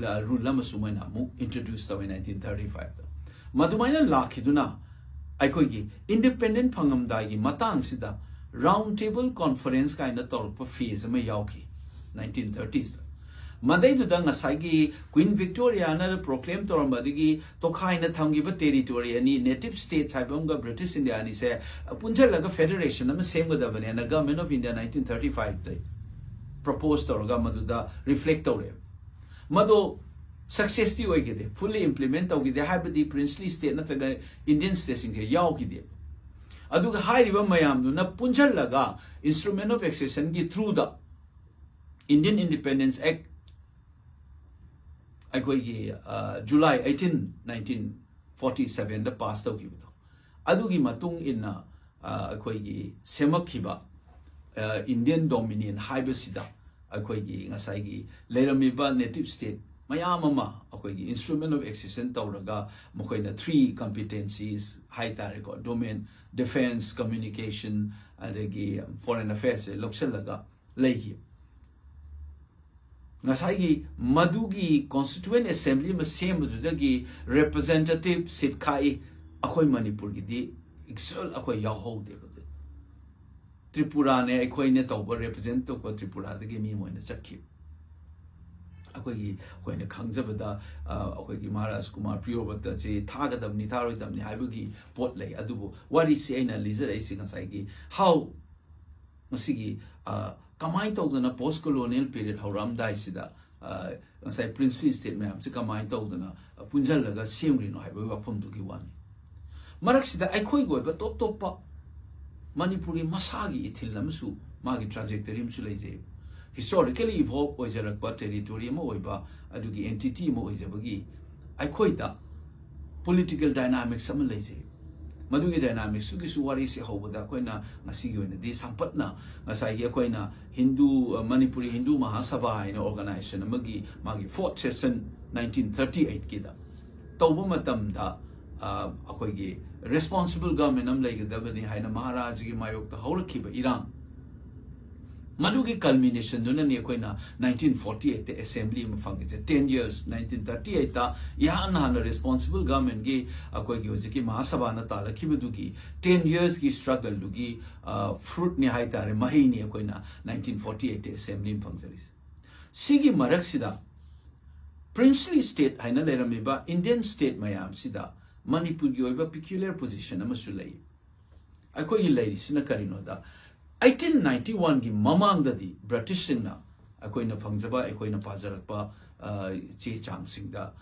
ꯔꯨꯜ ꯑꯃꯁꯨ ꯃꯣꯏꯅ ꯑꯃꯨꯛ ꯏꯟꯇ꯭ꯔꯣꯗ꯭ꯌꯨꯁ ꯇꯧꯋꯤ ꯅꯥꯏꯟꯇꯤꯟ ꯊꯥꯔꯇꯤ ꯐꯥꯏꯚꯇ꯫ ꯃꯗꯨꯃꯥꯏꯅ ꯂꯥꯛꯈꯤꯗꯨꯅ ꯑꯩꯈꯣꯏꯒꯤ ꯏꯟꯗꯤꯄꯦꯟꯗꯦꯟ ꯐꯪꯉꯝꯗꯥꯏꯒꯤ ꯃꯇꯥꯡꯁꯤꯗ ꯔꯥꯎꯟ ꯇꯦꯕꯜ ꯀꯣꯟꯐꯔꯦꯟꯁ ꯀꯥꯏꯅ ꯇꯧꯔꯛꯄ ꯐꯦꯖ ꯑꯃ ꯌꯥꯎꯈꯤ ꯅꯥꯏꯟꯇꯤꯟ ꯊꯥꯔꯇꯤꯁꯇ꯫ ꯃꯗꯩꯗꯨꯗ ꯉꯁꯥꯏꯒꯤ ꯀ꯭ꯋꯤꯟ ꯚꯤꯛꯇꯣꯔꯤꯌꯥꯅ ꯄ꯭ꯔꯣꯀ꯭ꯂꯦꯝ ꯇꯧꯔꯝꯕꯗꯒꯤ ꯇꯣꯈꯥꯏꯅ ꯊꯝꯈꯤꯕ ꯇꯦꯔꯤꯇꯣꯔꯤ ꯑꯅꯤ, ꯅꯦꯇꯤꯞ ꯁ꯭ꯇꯦꯠꯁ ꯍꯥꯏꯕ ꯑꯃꯒ ꯕ꯭ꯔꯤꯇꯤꯁ ꯏꯟꯗꯤꯌꯥ ꯑꯅꯤꯁꯦ ꯄꯨꯟꯁꯤꯜꯂꯒ ꯐꯦꯗꯔꯦꯁꯟ ꯑꯃ ꯁꯦꯝꯒꯗꯕꯅꯦꯅ government of India nineteen thirty ꯐꯥꯏꯚꯇ ꯄ꯭ꯔꯄꯣꯁ ꯇꯧꯔꯒ ꯃꯗꯨꯗ ꯔꯤꯐ꯭ꯂꯦꯛ ꯇꯧꯔꯛꯑꯦꯕ꯫ ꯃꯗꯣ ꯁꯛꯁꯦꯁꯇꯤ ꯑꯣꯏꯈꯤꯗꯦ, ꯐꯨꯜꯂꯤ ꯏꯝꯄ꯭ꯂꯤꯃꯦꯟ ꯇꯧꯈꯤꯗꯦ, ꯍꯥꯏꯕꯗꯤ ꯄ꯭ꯔꯤꯟꯁꯂꯤ ꯁ꯭ꯇꯦꯠ ꯅꯠꯇ꯭ꯔꯒ ꯏꯟꯗꯤꯌꯟ ꯁ꯭ꯇꯦꯠꯁꯤꯡꯁꯦ ꯌꯥꯎꯈꯤꯗꯦ꯫ ꯑꯗꯨꯒ ꯍꯥꯏꯔꯤꯕ ꯃꯌꯥꯝꯗꯨꯅ ꯄꯨꯟꯁꯤꯜꯂꯒ ꯏꯟꯁꯇ꯭ꯔꯨꯃꯦꯟ ꯑꯣꯐ ꯑꯦꯛꯁꯦꯁꯟꯒꯤ ꯊ꯭ꯔꯨꯗ ꯏꯟꯗꯤꯌꯟ ꯏꯟꯗꯤꯄꯦꯟꯗꯦꯟꯁ ꯑꯦꯛ ꯑꯩꯈꯣꯏꯒꯤ ꯖꯨꯂꯥꯏ ꯑꯩꯠꯇꯤꯟ ꯅꯥꯏꯟꯇꯤꯟ ꯐꯣꯔꯇꯤ ꯁꯚꯦꯟꯗ ꯄꯥꯁ ꯇꯧꯈꯤꯕꯗꯣ, ꯑꯗꯨꯒꯤ ꯃꯇꯨꯡ ꯏꯟꯅ ꯑꯩꯈꯣꯏꯒꯤ ꯁꯦꯝꯃꯛꯈꯤꯕ ꯏꯟꯗꯤꯌꯟ ꯗꯣꯃꯤꯅꯤꯌꯟ ꯍꯥꯏꯕꯁꯤꯗ ꯑꯩꯈꯣꯏꯒꯤ ꯉꯁꯥꯏꯒꯤ ꯂꯩꯔꯝꯃꯤꯕ ꯅꯦꯇꯤꯞ ꯁ꯭ꯇꯦꯠ ꯃꯌꯥꯝ ꯑꯃ ꯑꯩꯈꯣꯏꯒꯤ ꯏꯟꯁꯇ꯭ꯔꯨꯃꯦꯟ ꯑꯣꯐ ꯑꯦꯛꯁꯦꯁꯟ ꯇꯧꯔꯒ ꯃꯈꯣꯏꯅ ꯊ꯭ꯔꯤ ꯀꯝꯄꯤꯇꯦꯟꯁꯤꯁ ꯍꯥꯏ ꯇꯥꯔꯦꯀꯣ, ꯗꯣꯃꯦꯟ, ꯗꯤꯐꯦꯟꯁ, ꯀꯝꯃ꯭ꯌꯨꯅꯤꯀꯦꯁꯟ, ꯑꯗꯒꯤ ꯐꯣꯔꯦꯟ ꯑꯦꯐꯦꯌꯔꯁꯁꯦ ꯂꯧꯁꯤꯜꯂꯒ ꯂꯩꯈꯤ꯫ ꯉꯁꯥꯏꯒꯤ ꯃꯗꯨꯒꯤ ꯀꯣꯟꯁꯇꯤꯇ꯭ꯌꯨꯌꯦꯟ ꯑꯦꯁꯦꯝꯕ꯭ꯂꯤ ꯑꯃ ꯁꯦꯝꯕꯗꯨꯗꯒꯤ ꯔꯦꯄ꯭ꯔꯖꯦꯟꯇꯦꯇꯤꯞ ꯁꯤꯠ ꯈꯥꯛꯏ, ꯑꯩꯈꯣꯏ ꯃꯅꯤꯄꯨꯔꯒꯤꯗꯤ ꯑꯦꯛꯆꯨꯋꯦꯜ ꯑꯩꯈꯣꯏ ꯌꯥꯎꯍꯧꯗꯦꯕ꯫ ꯇ꯭ꯔꯤꯄꯨꯔꯥꯅꯦ ꯑꯩꯈꯣꯏꯅ ꯇꯧꯕ ꯔꯦꯄ꯭ꯔꯖꯦꯟ ꯇꯧꯕ ꯇ꯭ꯔꯤꯄꯨꯔꯥꯗꯒꯤ ꯃꯤ ꯑꯃ ꯑꯣꯏꯅ ꯆꯠꯈꯤꯕ꯫ ꯑꯩꯈꯣꯏꯒꯤ, ꯑꯩꯈꯣꯏꯅ ꯈꯪꯖꯕꯗ, ꯑ, ꯑꯩꯈꯣꯏꯒꯤ ꯃꯍꯥꯔꯥꯖ ꯀꯨꯃꯥꯔ ꯄ꯭ꯔꯤꯌꯣꯕ꯭ꯔꯇꯁꯦ ꯊꯥꯒꯗꯕꯅꯤ, ꯊꯥꯔꯣꯏꯗꯕꯅꯤ ꯍꯥꯏꯕꯒꯤ ꯄꯣꯠ ꯂꯩ꯫ ꯑꯗꯨꯕꯨ ꯋꯥꯔꯤꯁꯤ ꯑꯩꯅ ꯂꯤꯖꯔꯛꯏꯁꯤ ꯉꯁꯥꯏꯒꯤ how ꯃꯁꯤꯒꯤ, ꯑ, ꯀꯃꯥꯏꯅ ꯇꯧꯗꯅ post colonial period ꯍꯧꯔꯛꯑꯝꯗꯥꯏꯁꯤꯗ, ꯑ, ꯉꯁꯥꯏ princely state ꯃꯌꯥꯝꯁꯦ ꯀꯃꯥꯏꯅ ꯇꯧꯗꯅ ꯄꯨꯟꯁꯤꯜꯂꯒ ꯁꯦꯝꯈ꯭ꯔꯤꯅꯣ ꯍꯥꯏꯕꯒꯤ ꯋꯥꯐꯝꯗꯨꯒꯤ ꯋꯥꯅꯤ꯫ ꯃꯔꯛꯁꯤꯗ ꯑꯩꯈꯣꯏꯒꯤ ꯑꯣꯏꯕ ꯇꯣꯞ ꯇꯣꯞꯄ ꯃꯅꯤꯄꯨꯔꯒꯤ ꯃꯁꯥꯒꯤ ꯏꯊꯤꯜ ꯑꯃꯁꯨ, ꯃꯥꯒꯤ trajectory ꯑꯃꯁꯨ ꯂꯩꯖꯩ꯫ Historically evolve ꯑꯣꯏꯖꯔꯛꯄ territory ꯑꯃ ꯑꯣꯏꯕ, ꯑꯗꯨꯒꯤ entity ꯑꯃ ꯑꯣꯏꯖꯕꯒꯤ ꯑꯩꯈꯣꯏꯗ political dynamics ꯑꯃ ꯂꯩꯖꯩ꯫ ꯃꯗꯨꯒꯤ dynamicsꯇꯨꯒꯤꯁꯨ ꯋꯥꯔꯤꯁꯤ ꯍꯧꯕꯗ ꯑꯩꯈꯣꯏꯅ ꯉꯁꯤꯒꯤ ꯑꯣꯏꯅꯗꯤ ꯁꯝꯄꯠꯅ ꯉꯁꯥꯏꯒꯤ ꯑꯩꯈꯣꯏꯅ ꯍꯤꯟꯗꯨ, ꯑ, ꯃꯅꯤꯄꯨꯔꯤ ꯍꯤꯟꯗꯨ ꯃꯍꯥꯁꯚꯥ ꯍꯥꯏꯅ organization ꯑꯃꯒꯤ ꯃꯥꯒꯤ fourth session nineteen thirty eightꯀꯤꯗ ꯇꯧꯕ ꯃꯇꯝꯗ, ꯑ, ꯑꯩꯈꯣꯏꯒꯤ responsible government ꯑꯃ ꯂꯩꯒꯗꯕꯅꯤ ꯍꯥꯏꯅ ꯃꯍꯥꯔꯥꯖꯒꯤ ꯃꯥꯌꯣꯛꯇ ꯍꯧꯔꯛꯈꯤꯕ ꯏꯔꯥꯡ, ꯃꯗꯨꯒꯤ culminationꯗꯨꯅꯅꯤ ꯑꯩꯈꯣꯏꯅ nineteen forty eightꯇ assembly ꯑꯃ ꯐꯪꯉꯤꯁꯦ꯫ Ten years, nineteen thirty eightꯇ ꯏꯍꯥꯟ ꯍꯥꯟꯅ responsible governmentꯀꯤ ꯑꯩꯈꯣꯏꯒꯤ ꯍꯧꯖꯤꯛꯀꯤ ꯃꯍꯥꯁꯚꯥꯅ ꯇꯥꯜꯂꯛꯈꯤꯕꯗꯨꯒꯤ ten yearsꯀꯤ struggleꯗꯨꯒꯤ, ꯑ, fruitꯅꯤ ꯍꯥꯏ ꯇꯥꯔꯦ, ꯃꯍꯩꯅꯤ ꯑꯩꯈꯣꯏꯅ nineteen forty eightꯇ assembly ꯑꯃ ꯐꯪꯖꯔꯤꯁꯦ꯫ ꯁꯤꯒꯤ ꯃꯔꯛꯁꯤꯗ princely state ꯍꯥꯏꯅ ꯂꯩꯔꯝꯃꯤꯕ Indian state ꯃꯌꯥꯝꯁꯤꯗ ꯃꯅꯤꯄꯨꯔꯒꯤ ꯑꯣꯏꯕ peculiar position ꯑꯃꯁꯨ ꯂꯩ꯫ ꯑꯩꯈꯣꯏꯒꯤ ꯂꯩꯔꯤꯁꯤꯅ ꯀꯔꯤꯅꯣꯗ, eighteen ninety oneꯒꯤ ꯃꯃꯥꯡꯗꯗꯤ Britishꯁꯤꯡꯅ, ꯑꯩꯈꯣꯏꯅ ꯐꯪꯖꯕ, ꯑꯩꯈꯣꯏꯅ ꯄꯥꯖꯔꯛꯄ, ꯑ, ꯆꯦ ꯆꯥꯡꯁꯤꯡꯗ,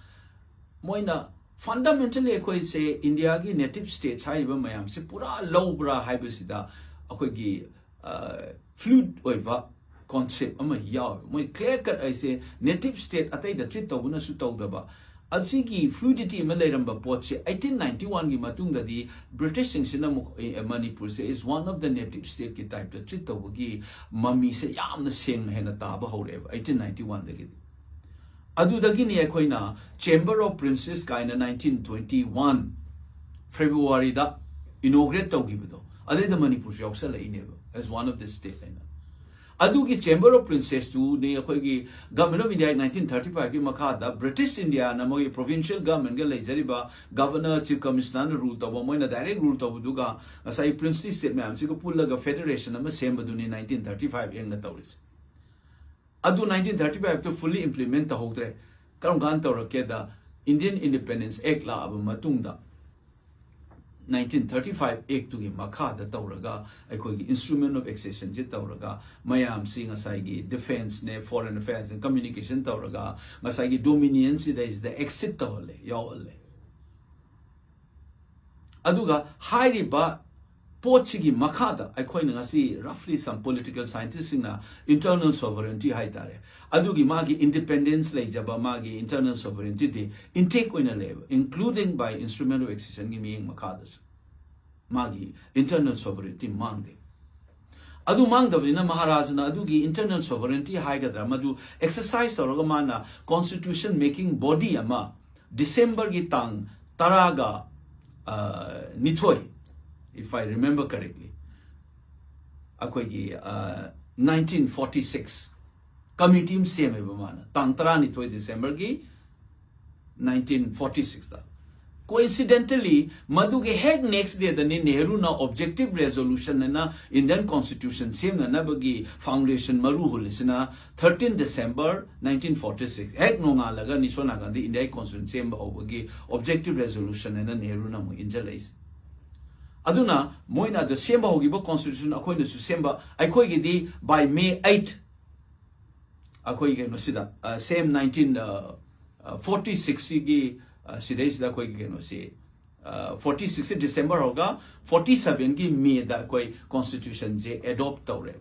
ꯃꯣꯏꯅ fundamentally ꯑꯩꯈꯣꯏꯁꯦ ꯏꯟꯗꯤꯌꯥꯒꯤ native states ꯍꯥꯏꯔꯤꯕ ꯃꯌꯥꯝꯁꯦ ꯄꯨꯔꯥ ꯂꯧꯕ꯭ꯔꯥ ꯍꯥꯏꯕꯁꯤꯗ ꯑꯩꯈꯣꯏꯒꯤ, ꯑ, fluid ꯑꯣꯏꯕ concept ꯑꯃ ꯌꯥꯎꯋꯦ꯫ ꯃꯣꯏ clear cut ꯑꯩꯁꯦ native state ꯑꯇꯩꯗ treat ꯇꯧꯕꯅꯁꯨ ꯇꯧꯗꯕ, ꯑꯁꯤꯒꯤ fluidity ꯑꯃ ꯂꯩꯔꯝꯕ ꯄꯣꯠꯁꯦ eighteen ninety oneꯒꯤ ꯃꯇꯨꯡꯗꯗꯤ Britishꯁꯤꯡꯁꯤꯅ ꯑꯃꯨꯛ, ꯑꯦ, ꯃꯅꯤꯄꯨꯔꯁꯦ is one of the native stateꯀꯤ typeꯇ treat ꯇꯧꯕꯒꯤ ꯃꯃꯤꯁꯦ ꯌꯥꯝꯅ ꯁꯦꯡꯅ ꯍꯦꯟꯅ ꯇꯥꯕ ꯍꯧꯔꯛꯑꯦꯕ eighteen ninety oneꯗꯒꯤꯗꯤ꯫ ꯑꯗꯨꯗꯒꯤꯅꯤ ꯑꯩꯈꯣꯏꯅ Chamber of Princes ꯀꯥꯏꯅ nineteen twenty one Februaryꯗ inaugurate ꯇꯧꯈꯤꯕꯗꯣ, ꯑꯗꯩꯗ ꯃꯅꯤꯄꯨꯔꯁꯨ ꯌꯥꯎꯁꯜꯂꯛꯏꯅꯦꯕ as one of the state ꯍꯥꯏꯅ꯫ ꯑꯗꯨꯒꯤ Chamber of Princesꯇꯨꯅꯤ ꯑꯩꯈꯣꯏꯒꯤ Government of India nineteen thirty fiveꯀꯤ ꯃꯈꯥꯗ British Indiaꯅ ꯃꯣꯏꯒꯤ provincial governmentꯒ ꯂꯩꯖꯔꯤꯕ governor, chief commissionerꯅ rule ꯇꯧꯕ, ꯃꯣꯏꯅ direct rule ꯇꯧꯕꯗꯨꯒ ꯉꯁꯥꯏ princely state ꯃꯌꯥꯝꯁꯤꯒ ꯄꯨꯜꯂꯒ federation ꯑꯃ ꯁꯦꯝꯕꯗꯨꯅꯤ nineteen thirty five Actꯅ ꯇꯧꯔꯤꯁꯦ꯫ ꯑꯗꯨ ꯅꯥꯏꯟꯇꯤꯟ ꯊꯥꯔꯇꯤ ꯐꯥꯏꯚꯇ fully implement ꯇꯧꯍꯧꯗ꯭ꯔꯦ꯫ ꯀꯔꯝ ꯀꯥꯟꯗ ꯇꯧꯔꯛꯀꯦꯗ, Indian Independence Act ꯂꯥꯛꯑꯕ ꯃꯇꯨꯡꯗ ꯅꯥꯏꯟꯇꯤꯟ ꯊꯥꯔꯇꯤ ꯐꯥꯏꯚ Actꯇꯨꯒꯤ ꯃꯈꯥꯗ ꯇꯧꯔꯒ ꯑꯩꯈꯣꯏꯒꯤ instrument of accessionꯁꯦ ꯇꯧꯔꯒ ꯃꯌꯥꯝꯁꯤ ꯉꯁꯥꯏꯒꯤ defenceꯅꯦ, foreign affairsꯅꯦ, communication ꯇꯧꯔꯒ ꯉꯁꯥꯏꯒꯤ dominionꯁꯤꯗꯩꯁꯤꯗ exit ꯇꯧꯍꯜꯂꯦ, ꯌꯥꯎꯍꯜꯂꯦ꯫ ꯑꯗꯨꯒ ꯍꯥꯏꯔꯤꯕ ꯄꯣꯠꯁꯤꯒꯤ ꯃꯈꯥꯗ ꯑꯩꯈꯣꯏꯅ ꯉꯁꯤ roughly some political scientistꯁꯤꯡꯅ internal sovereignty ꯍꯥꯏꯇꯥꯔꯦ, ꯑꯗꯨꯒꯤ ꯃꯥꯒꯤ independence ꯂꯩꯖꯕ, ꯃꯥꯒꯤ internal sovereigntyꯗꯤ intact ꯑꯣꯏꯅ ꯂꯩꯌꯦꯕ, including by instrument of accessionꯒꯤ ꯃꯤꯠꯌꯦꯡ ꯃꯈꯥꯗꯁꯨ ꯃꯥꯒꯤ internal sovereignty ꯃꯥꯡꯗꯦ꯫ ꯑꯗꯨ ꯃꯥꯡꯗꯕꯅꯤꯅ ꯃꯍꯥꯔꯥꯖꯅ ꯑꯗꯨꯒꯤ internal sovereignty ꯍꯥꯏꯒꯗ꯭ꯔꯥ, ꯃꯗꯨ exercise ꯇꯧꯔꯒ ꯃꯥꯅ constitution making body ꯑꯃ Decemberꯒꯤ ꯇꯥꯡ ꯇꯔꯥꯒ, ꯑ, ꯅꯤꯊꯣꯏ, if I remember correctly, ꯑꯩꯈꯣꯏꯒꯤ, ꯑ, nineteen forty six committee ꯑꯃ ꯁꯦꯝꯃꯦꯕ ꯃꯥꯅ, ꯇꯥꯡ ꯇꯔꯥꯅꯤꯊꯣꯏ Decemberꯒꯤ nineteen forty sixꯇ꯫ Coincidentally, ꯃꯗꯨꯒꯤ ꯍꯦꯛ next dayꯗꯅꯤ ꯅꯦꯍꯔꯨꯅ objective resolution ꯑꯅ Indian Constitution ꯁꯦꯝꯅꯅꯕꯒꯤ foundation ꯃꯔꯨ ꯍꯨꯜꯂꯤꯁꯤꯅ thirteen December nineteen forty six꯫ ꯍꯦꯛ ꯅꯣꯡꯉꯥꯜꯂꯒ ꯅꯤꯁꯣ ꯅꯥꯒꯥꯟꯗꯤ India Constitution ꯁꯦꯝꯕ ꯍꯧꯕꯒꯤ objective resolution ꯑꯅ ꯅꯦꯍꯔꯨꯅ ꯑꯃꯨꯛ ꯏꯟꯖꯜꯂꯛꯏꯁꯦ꯫ ꯑꯗꯨꯅ ꯃꯣꯏꯅ ꯑꯗꯨ ꯁꯦꯝꯕ ꯍꯧꯈꯤꯕ constitution ꯑꯩꯈꯣꯏꯅꯁꯨ ꯁꯦꯝꯕ, ꯑꯩꯈꯣꯏꯒꯤꯗꯤ by May eight ꯑꯩꯈꯣꯏ ꯀꯩꯅꯣꯁꯤꯗ, ꯑ, same nineteen, ꯑ, ꯑ, forty sixꯁꯤꯒꯤ, ꯑ, ꯁꯤꯗꯩꯁꯤꯗ ꯑꯩꯈꯣꯏꯒꯤ ꯀꯩꯅꯣꯁꯤ, ꯑ, forty sixꯁꯤ December ꯍꯧꯔꯒ forty sevenꯒꯤ Mayꯗ ꯑꯩꯈꯣꯏ constitutionꯁꯦ adopt ꯇꯧꯔꯦ,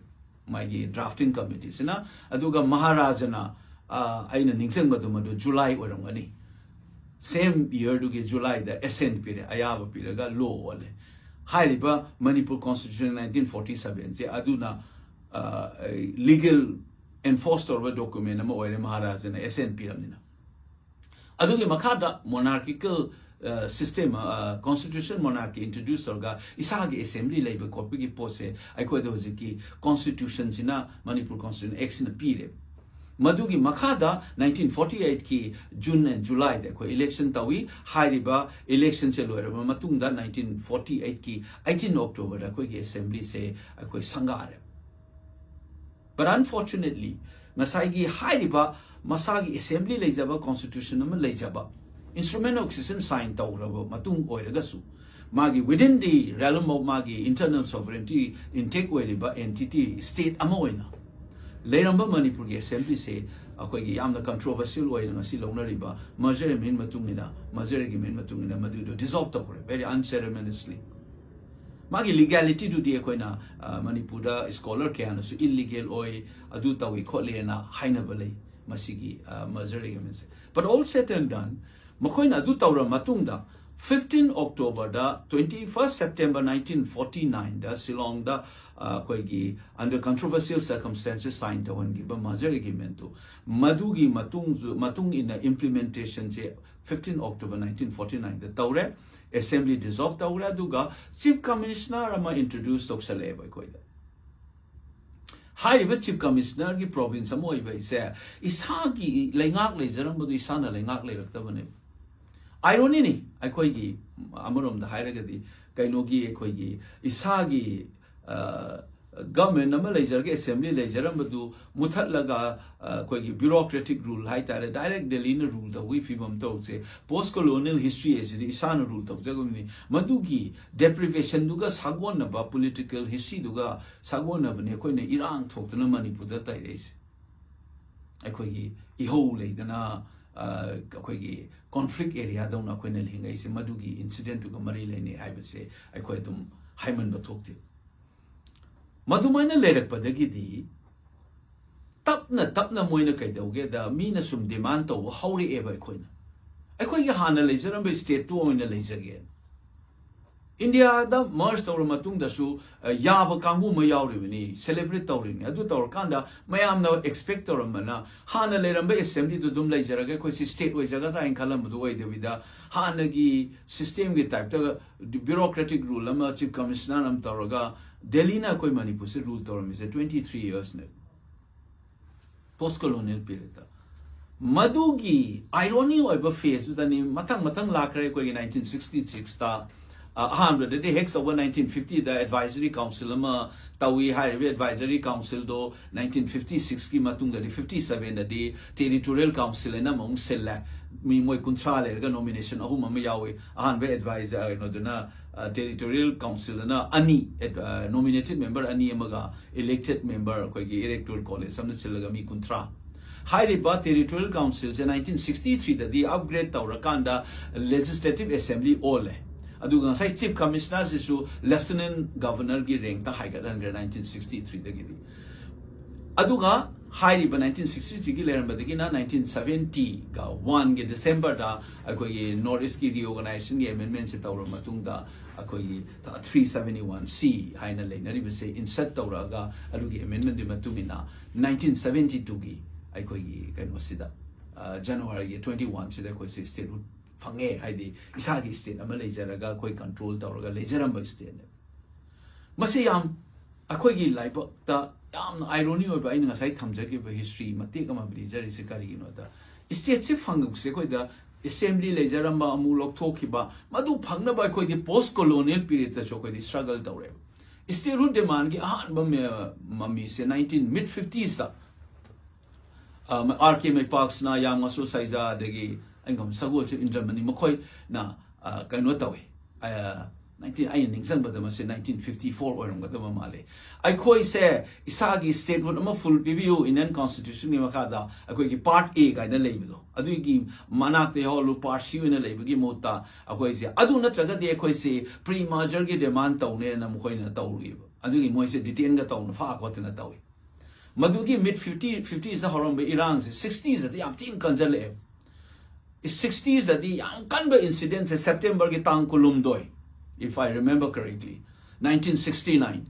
ꯃꯥꯒꯤ drafting committeeꯁꯤꯅ꯫ ꯑꯗꯨꯒ ꯃꯍꯥꯔꯥꯖꯅ, ꯑ, ꯑꯩꯅ ꯅꯤꯡꯁꯤꯡꯕꯗꯨ ꯃꯗꯨ July ꯑꯣꯏꯔꯝꯒꯅꯤ, same yearꯗꯨꯒꯤ Julyꯗ assent ꯄꯤꯔꯦ, ꯑꯌꯥꯕ ꯄꯤꯔꯒ law ꯑꯣꯜꯂꯦ꯫ ꯍꯥꯏꯔꯤꯕ Manipur Constitution nineteen forty sevenꯁꯦ ꯑꯗꯨꯅ, ꯑ, legal enforce ꯇꯧꯔꯕ document ꯑꯃ ꯑꯣꯏꯔꯦ, ꯃꯍꯥꯔꯥꯖꯅ assent ꯄꯤꯔꯕꯅꯤꯅ꯫ ꯑꯗꯨꯒꯤ ꯃꯈꯥꯗ monarchical, ꯑ, system, ꯑ, constitution monarchy introduce ꯇꯧꯔꯒ ꯏꯁꯥꯒꯤ assembly ꯂꯩꯕ ꯈꯣꯠꯄꯒꯤ ꯄꯣꯠꯁꯦ ꯑꯩꯈꯣꯏꯗ ꯍꯧꯖꯤꯛꯀꯤ constitutionꯁꯤꯅ, Manipur Constitution Actꯁꯤꯅ ꯄꯤꯔꯦ꯫ ꯃꯗꯨꯒꯤ ꯃꯈꯥꯗ nineteen forty eightꯀꯤ June and Julyꯗ ꯑꯩꯈꯣꯏ election ꯇꯧꯏ꯫ ꯍꯥꯏꯔꯤꯕ electionꯁꯦ ꯂꯣꯏꯔꯕ ꯃꯇꯨꯡꯗ nineteen forty eightꯀꯤ eighteen Octoberꯗ ꯑꯩꯈꯣꯏꯒꯤ assemblyꯁꯦ ꯑꯩꯈꯣꯏ ꯁꯪꯒꯥꯔꯦ꯫ But unfortunately, ꯉꯁꯥꯏꯒꯤ ꯍꯥꯏꯔꯤꯕ ꯃꯁꯥꯒꯤ assembly ꯂꯩꯖꯕ, constitution ꯑꯃ ꯂꯩꯖꯕ, instrument of accession sign ꯇꯧꯈ꯭ꯔꯕ ꯃꯇꯨꯡ ꯑꯣꯏꯔꯒꯁꯨ, ꯃꯥꯒꯤ within the realm of ꯃꯥꯒꯤ internal sovereignty intact ꯑꯣꯏꯔꯤꯕ entity, state ꯑꯃ ꯑꯣꯏꯅ ꯂꯩꯔꯝꯕ ꯃꯅꯤꯄꯨꯔꯒꯤ assemblyꯁꯦ ꯑꯩꯈꯣꯏꯒꯤ ꯌꯥꯝꯅ controversial ꯑꯣꯏꯅ ꯉꯁꯤ ꯂꯧꯅꯔꯤꯕ merger agreement ꯃꯇꯨꯡ ꯏꯟꯅ, merger agreement ꯃꯇꯨꯡ ꯏꯟꯅ ꯃꯗꯨꯗꯣ dissolve ꯇꯧꯈ꯭ꯔꯦ, very unceremoniously꯫ ꯃꯥꯒꯤ legalityꯗꯨꯗꯤ ꯑꯩꯈꯣꯏꯅ, ꯑ, ꯃꯅꯤꯄꯨꯔꯗ scholar ꯀꯌꯥꯅꯁꯨ illegal ꯑꯣꯏ, ꯑꯗꯨ ꯇꯧꯏ ꯈꯣꯠꯂꯦꯅ ꯍꯥꯏꯅꯕ ꯂꯩ ꯃꯁꯤꯒꯤ, ꯑ, merger agreementꯁꯦ꯫ But all said and done, ꯃꯈꯣꯏꯅ ꯑꯗꯨ ꯇꯧꯔ ꯃꯇꯨꯡꯗ, fifteen Octoberꯗ twenty-first September nineteen forty-nineꯗ ꯁꯤꯂꯣꯡꯗ, ꯑ, ꯑꯩꯈꯣꯏꯒꯤ under controversial circumstances sign ꯇꯧꯍꯟꯈꯤꯕ merger agreementꯇꯨ, ꯃꯗꯨꯒꯤ ꯃꯇꯨꯡꯁꯨ, ꯃꯇꯨꯡ ꯏꯟꯅ implementationꯁꯦ fifteen October nineteen forty-nineꯗ ꯇꯧꯔꯦ꯫ Assembly dissolve ꯇꯧꯔꯦ, ꯑꯗꯨꯒ Chief Commissioner ꯑꯃ introduce ꯇꯧꯁꯜꯂꯛꯑꯦꯕ ꯑꯩꯈꯣꯏꯗ꯫ ꯍꯥꯏꯔꯤꯕ Chief Commissionerꯒꯤ province ꯑꯃ ꯑꯣꯏꯕ ꯑꯩꯁꯦ, ꯏꯁꯥꯒꯤ ꯂꯩꯉꯥꯛ ꯂꯩꯖꯔꯝꯕꯗꯨ ꯏꯁꯥꯅ ꯂꯩꯉꯥꯛ ꯂꯩꯔꯛꯇꯕꯅꯦꯕ꯫ Ironyꯅꯤ ꯑꯩꯈꯣꯏꯒꯤ, ꯑꯃꯔꯣꯝꯗ ꯍꯥꯏꯔꯒꯗꯤ, ꯀꯩꯅꯣꯒꯤ, ꯑꯩꯈꯣꯏꯒꯤ ꯏꯁꯥꯒꯤ, ꯑ, government ꯑꯃ ꯂꯩꯖꯔꯒ, assembly ꯂꯩꯖꯔꯝꯕꯗꯨ ꯃꯨꯊꯠꯂꯒ, ꯑ, ꯑꯩꯈꯣꯏꯒꯤ bureaucratic rule ꯍꯥꯏꯇꯥꯔꯦ, direct ꯗꯦꯜꯂꯤꯅ rule ꯇꯧꯕꯒꯤ ꯐꯤꯕꯝ ꯇꯧꯔꯛꯁꯦ꯫ Post colonial history ꯑꯁꯤꯗꯤ ꯏꯁꯥꯅ rule ꯇꯧꯖꯒꯗꯕꯅꯤ꯫ ꯃꯗꯨꯒꯤ deprivationꯗꯨꯒ ꯁꯥꯒꯣꯟꯅꯕ, political historyꯗꯨꯒ ꯁꯥꯒꯣꯟꯅꯕꯅꯤ ꯑꯩꯈꯣꯏꯅ ꯏꯔꯥꯡ ꯊꯣꯛꯇꯅ ꯃꯅꯤꯄꯨꯔꯗ ꯇꯥꯏꯔꯛꯏꯁꯦ꯫ ꯑꯩꯈꯣꯏꯒꯤ ꯏꯍꯧ ꯂꯩꯗꯅ, ꯑ, ꯑꯩꯈꯣꯏꯒꯤ conflict areaꯗꯧꯅ ꯑꯩꯈꯣꯏꯅ ꯍꯤꯡꯉꯛꯏꯁꯦ ꯃꯗꯨꯒꯤ incidentꯇꯨꯒ ꯃꯔꯤ ꯂꯩꯅꯩ ꯍꯥꯏꯕꯁꯦ ꯑꯩꯈꯣꯏ ꯑꯗꯨꯝ ꯍꯥꯏꯃꯟꯕ ꯊꯣꯛꯇꯦ꯫ ꯃꯗꯨꯃꯥꯏꯅ ꯂꯩꯔꯛꯄꯗꯒꯤꯗꯤ ꯇꯞꯅ ꯇꯞꯅ ꯃꯣꯏꯅ ꯀꯩꯗꯧꯒꯦꯗ, ꯃꯤꯅ ꯁꯨꯝ demand ꯇꯧꯕ ꯍꯧꯔꯛꯑꯦꯕ ꯑꯩꯈꯣꯏꯅ꯫ ꯑꯩꯈꯣꯏꯒꯤ ꯍꯥꯟꯅ ꯂꯩꯖꯔꯝꯕ stateꯇꯨ ꯑꯣꯏꯅ ꯂꯩꯖꯒꯦ꯫ Indiaꯗ merge ꯇꯧꯔ ꯃꯇꯨꯡꯗꯁꯨ, ꯑ, ꯌꯥꯕ ꯀꯥꯡꯕꯨ ꯑꯃ ꯌꯥꯎꯔꯤꯕꯅꯤ, celebrate ꯇꯧꯔꯤꯕꯅꯤ꯫ ꯑꯗꯨ ꯇꯧꯔꯀꯥꯟꯗ ꯃꯌꯥꯝꯅ expect ꯇꯧꯔꯝꯕꯅ ꯍꯥꯟꯅ ꯂꯩꯔꯝꯕ assemblyꯗꯨ ꯑꯗꯨꯝ ꯂꯩꯖꯔꯒ ꯑꯩꯈꯣꯏꯁꯤ state ꯑꯣꯏꯖꯒꯗ꯭ꯔꯥ ꯍꯥꯏꯅ ꯈꯜꯂꯝꯕꯗꯨ ꯑꯣꯏꯗꯕꯤꯗ, ꯍꯥꯟꯅꯒꯤ systemꯒꯤ typeꯇ bureaucratic rule ꯑꯃ, Chief Commissioner ꯑꯃ ꯇꯧꯔꯒ ꯗꯦꯜꯂꯤꯅ ꯑꯩꯈꯣꯏ ꯃꯅꯤꯄꯨꯔꯁꯦ rule ꯇꯧꯔꯝꯃꯤꯁꯦ twenty three yearsꯅꯦ꯫ Post colonial periodꯇ꯫ ꯃꯗꯨꯒꯤ irony ꯑꯣꯏꯕ phaseꯇꯨꯗꯅꯤ ꯃꯊꯪ ꯃꯊꯪ ꯂꯥꯛꯈ꯭ꯔꯦ ꯑꯩꯈꯣꯏꯒꯤ nineteen sixty sixꯇ, ꯑ, ꯑꯍꯥꯟꯕꯗꯗꯤ ꯍꯦꯛ ꯆꯥꯎꯕ nineteen fifty ꯗ advisory council ꯑꯃ ꯇꯧꯏ꯫ ꯍꯥꯏꯔꯤꯕ advisory council ꯗꯣ nineteen fifty six ꯀꯤ ꯃꯇꯨꯡꯗꯗꯤ fifty seven ꯗꯗꯤ territorial council ꯍꯥꯏꯅ ꯑꯃꯃꯨꯛ ꯁꯤꯜꯂꯦ꯫ ꯃꯤ ꯃꯣꯏ ꯀꯨꯟꯊ꯭ꯔꯥ ꯂꯩꯔꯒ nomination ꯑꯍꯨꯝ ꯑꯃ ꯌꯥꯎꯏ꯫ ꯑꯍꯥꯟꯕ advisor ꯀꯩꯅꯣꯗꯨꯅ, ꯑ, territorial council ꯗꯅ ꯑꯅꯤ, ad-, ꯑ, nominated member ꯑꯅꯤ ꯑꯃꯒ elected member ꯑꯩꯈꯣꯏꯒꯤ electoral college ꯑꯃꯅ ꯁꯤꯜꯂꯒ ꯃꯤ ꯀꯨꯟꯊ꯭ꯔꯥ꯫ ꯍꯥꯏꯔꯤꯕ territorial council ꯁꯦ nineteen sixty three ꯗꯗꯤ upgrade ꯇꯧꯔꯀꯥꯟꯗ legislative assembly ꯑꯣꯜꯂꯦ꯫ ꯑꯗꯨꯒ ꯉꯁꯥꯏ chief commissioner ꯁꯤꯁꯨ lieutenant governor ꯒꯤ rank ꯇ ꯍꯥꯏꯒꯠꯍꯟꯈ꯭ꯔꯦ nineteen sixty three ꯗꯒꯤꯗꯤ꯫ ꯑꯗꯨꯒ ꯍꯥꯏꯔꯤꯕ nineteen sixty three ꯒꯤ ꯂꯩꯔꯝꯕꯗꯒꯤꯅ nineteen seventy ꯒ one ꯒꯤ December ꯗ ꯑꯩꯈꯣꯏꯒꯤ North East ꯀꯤ reorganization ꯒꯤ amendment ꯁꯦ ꯇꯧꯔꯕ ꯃꯇꯨꯡꯗ ꯑꯩꯈꯣꯏꯒꯤ three seventy one C ꯍꯥꯏꯅ ꯂꯩꯅꯔꯤꯕꯁꯦ insert ꯇꯧꯔꯛꯑꯒ ꯑꯗꯨꯒꯤ amendment ꯗꯨꯒꯤ ꯃꯇꯨꯡ ꯏꯟꯅ nineteen seventy two ꯒꯤ ꯑꯩꯈꯣꯏꯒꯤ ꯀꯩꯅꯣꯁꯤꯗ, ꯑ, January ꯒꯤ twenty one ꯁꯤꯗ ꯑꯩꯈꯣꯏꯁꯦ statehood ꯐꯪꯉꯦ꯫ ꯍꯥꯏꯗꯤ ꯏꯁꯥꯒꯤ state ꯑꯃ ꯂꯩꯖꯔꯒ ꯑꯩꯈꯣꯏ control ꯇꯧꯔꯒ ꯂꯩꯖꯔꯝꯕ state ꯅꯦ꯫ ꯃꯁꯤ ꯌꯥꯝ ꯑꯩꯈꯣꯏꯒꯤ ꯂꯥꯏꯕꯛꯇ ꯌꯥꯝꯅ irony ꯑꯣꯏꯕ, ꯑꯩꯅ ꯉꯁꯥꯏ ꯊꯝꯖꯈꯤꯕ history ꯃꯇꯦꯛ ꯑꯃ ꯂꯤꯖꯔꯤꯁꯦ ꯀꯔꯤꯒꯤꯅꯣꯗ, state ꯁꯦ ꯐꯪꯕꯁꯦ ꯑꯩꯈꯣꯏꯗ assembly ꯂꯩꯖꯔꯝꯕ ꯑꯃꯨꯛ ꯂꯧꯊꯣꯛꯈꯤꯕ, ꯃꯗꯨ ꯐꯪꯅꯕ ꯑꯩꯈꯣꯏꯗꯤ post colonial period ꯇꯁꯨ ꯑꯩꯈꯣꯏꯗꯤ struggle ꯇꯧꯔꯦꯕ꯫ Statehood demand ꯒꯤ ꯑꯍꯥꯟꯕ ꯃꯦ-, ꯃꯃꯤꯁꯦ nineteen mid fifties ꯇ, ꯑ, R K ꯃꯩꯄꯥꯛꯁꯤꯅ, ꯌꯥꯝꯉꯁꯨ ꯁꯩꯖꯥ, ꯑꯗꯒꯤ ꯑꯩꯉꯝ ꯁꯒꯣꯜꯁꯦ ꯏꯟꯗ꯭ꯔꯃꯅꯤ, ꯃꯈꯣꯏꯅ, ꯑ, ꯀꯩꯅꯣ ꯇꯧꯏ꯫ ꯑ, nineteen, ꯑꯩꯅ ꯅꯤꯡꯁꯤꯡꯕꯗ ꯃꯁꯤ nineteen fifty four ꯑꯣꯏꯔꯝꯒꯗꯕ ꯃꯥꯜꯂꯤ꯫ ꯑꯩꯈꯣꯏꯁꯦ ꯏꯁꯥꯒꯤ statehood ꯑꯃ full ꯄꯤꯕꯤꯌꯨ, Indian Constitution ꯒꯤ ꯃꯈꯥꯗ ꯑꯩꯈꯣꯏꯒꯤ Part A ꯀꯥꯏꯅ ꯂꯩꯕꯗꯣ, ꯑꯗꯨꯒꯤ ꯃꯅꯥꯛꯇ ꯌꯥꯎꯍꯜꯂꯨ, Part C ꯑꯣꯏꯅ ꯂꯩꯕꯒꯤ ꯃꯍꯨꯠꯇ ꯑꯩꯈꯣꯏꯁꯦ, ꯑꯗꯨ ꯅꯠꯇ꯭ꯔꯒꯗꯤ ꯑꯩꯈꯣꯏꯁꯦ pre-merger ꯒꯤ demand ꯇꯧꯅꯦꯅ ꯃꯈꯣꯏꯅ ꯇꯧꯔꯨꯏꯕ꯫ ꯑꯗꯨꯒꯤ ꯃꯣꯏꯁꯦ detain ꯒ ꯇꯧꯅ ꯐꯥ ꯈꯣꯠꯇꯅ ꯇꯧꯏ꯫ ꯃꯗꯨꯒꯤ mid fifty, fifties ꯇ ꯍꯧꯔꯝꯕ ꯏꯔꯥꯡꯁꯦ sixties ꯇꯗꯤ ꯌꯥꯝ ꯊꯤꯅ ꯀꯟꯖꯜꯂꯛꯑꯦ꯫ Sixties ꯇꯗꯤ ꯌꯥꯝ ꯀꯟꯕ incident ꯁꯦ September ꯒꯤ ꯇꯥꯡ ꯀꯨꯟꯍꯨꯝꯗꯣꯏ, if I remember correctly, nineteen sixty nine꯫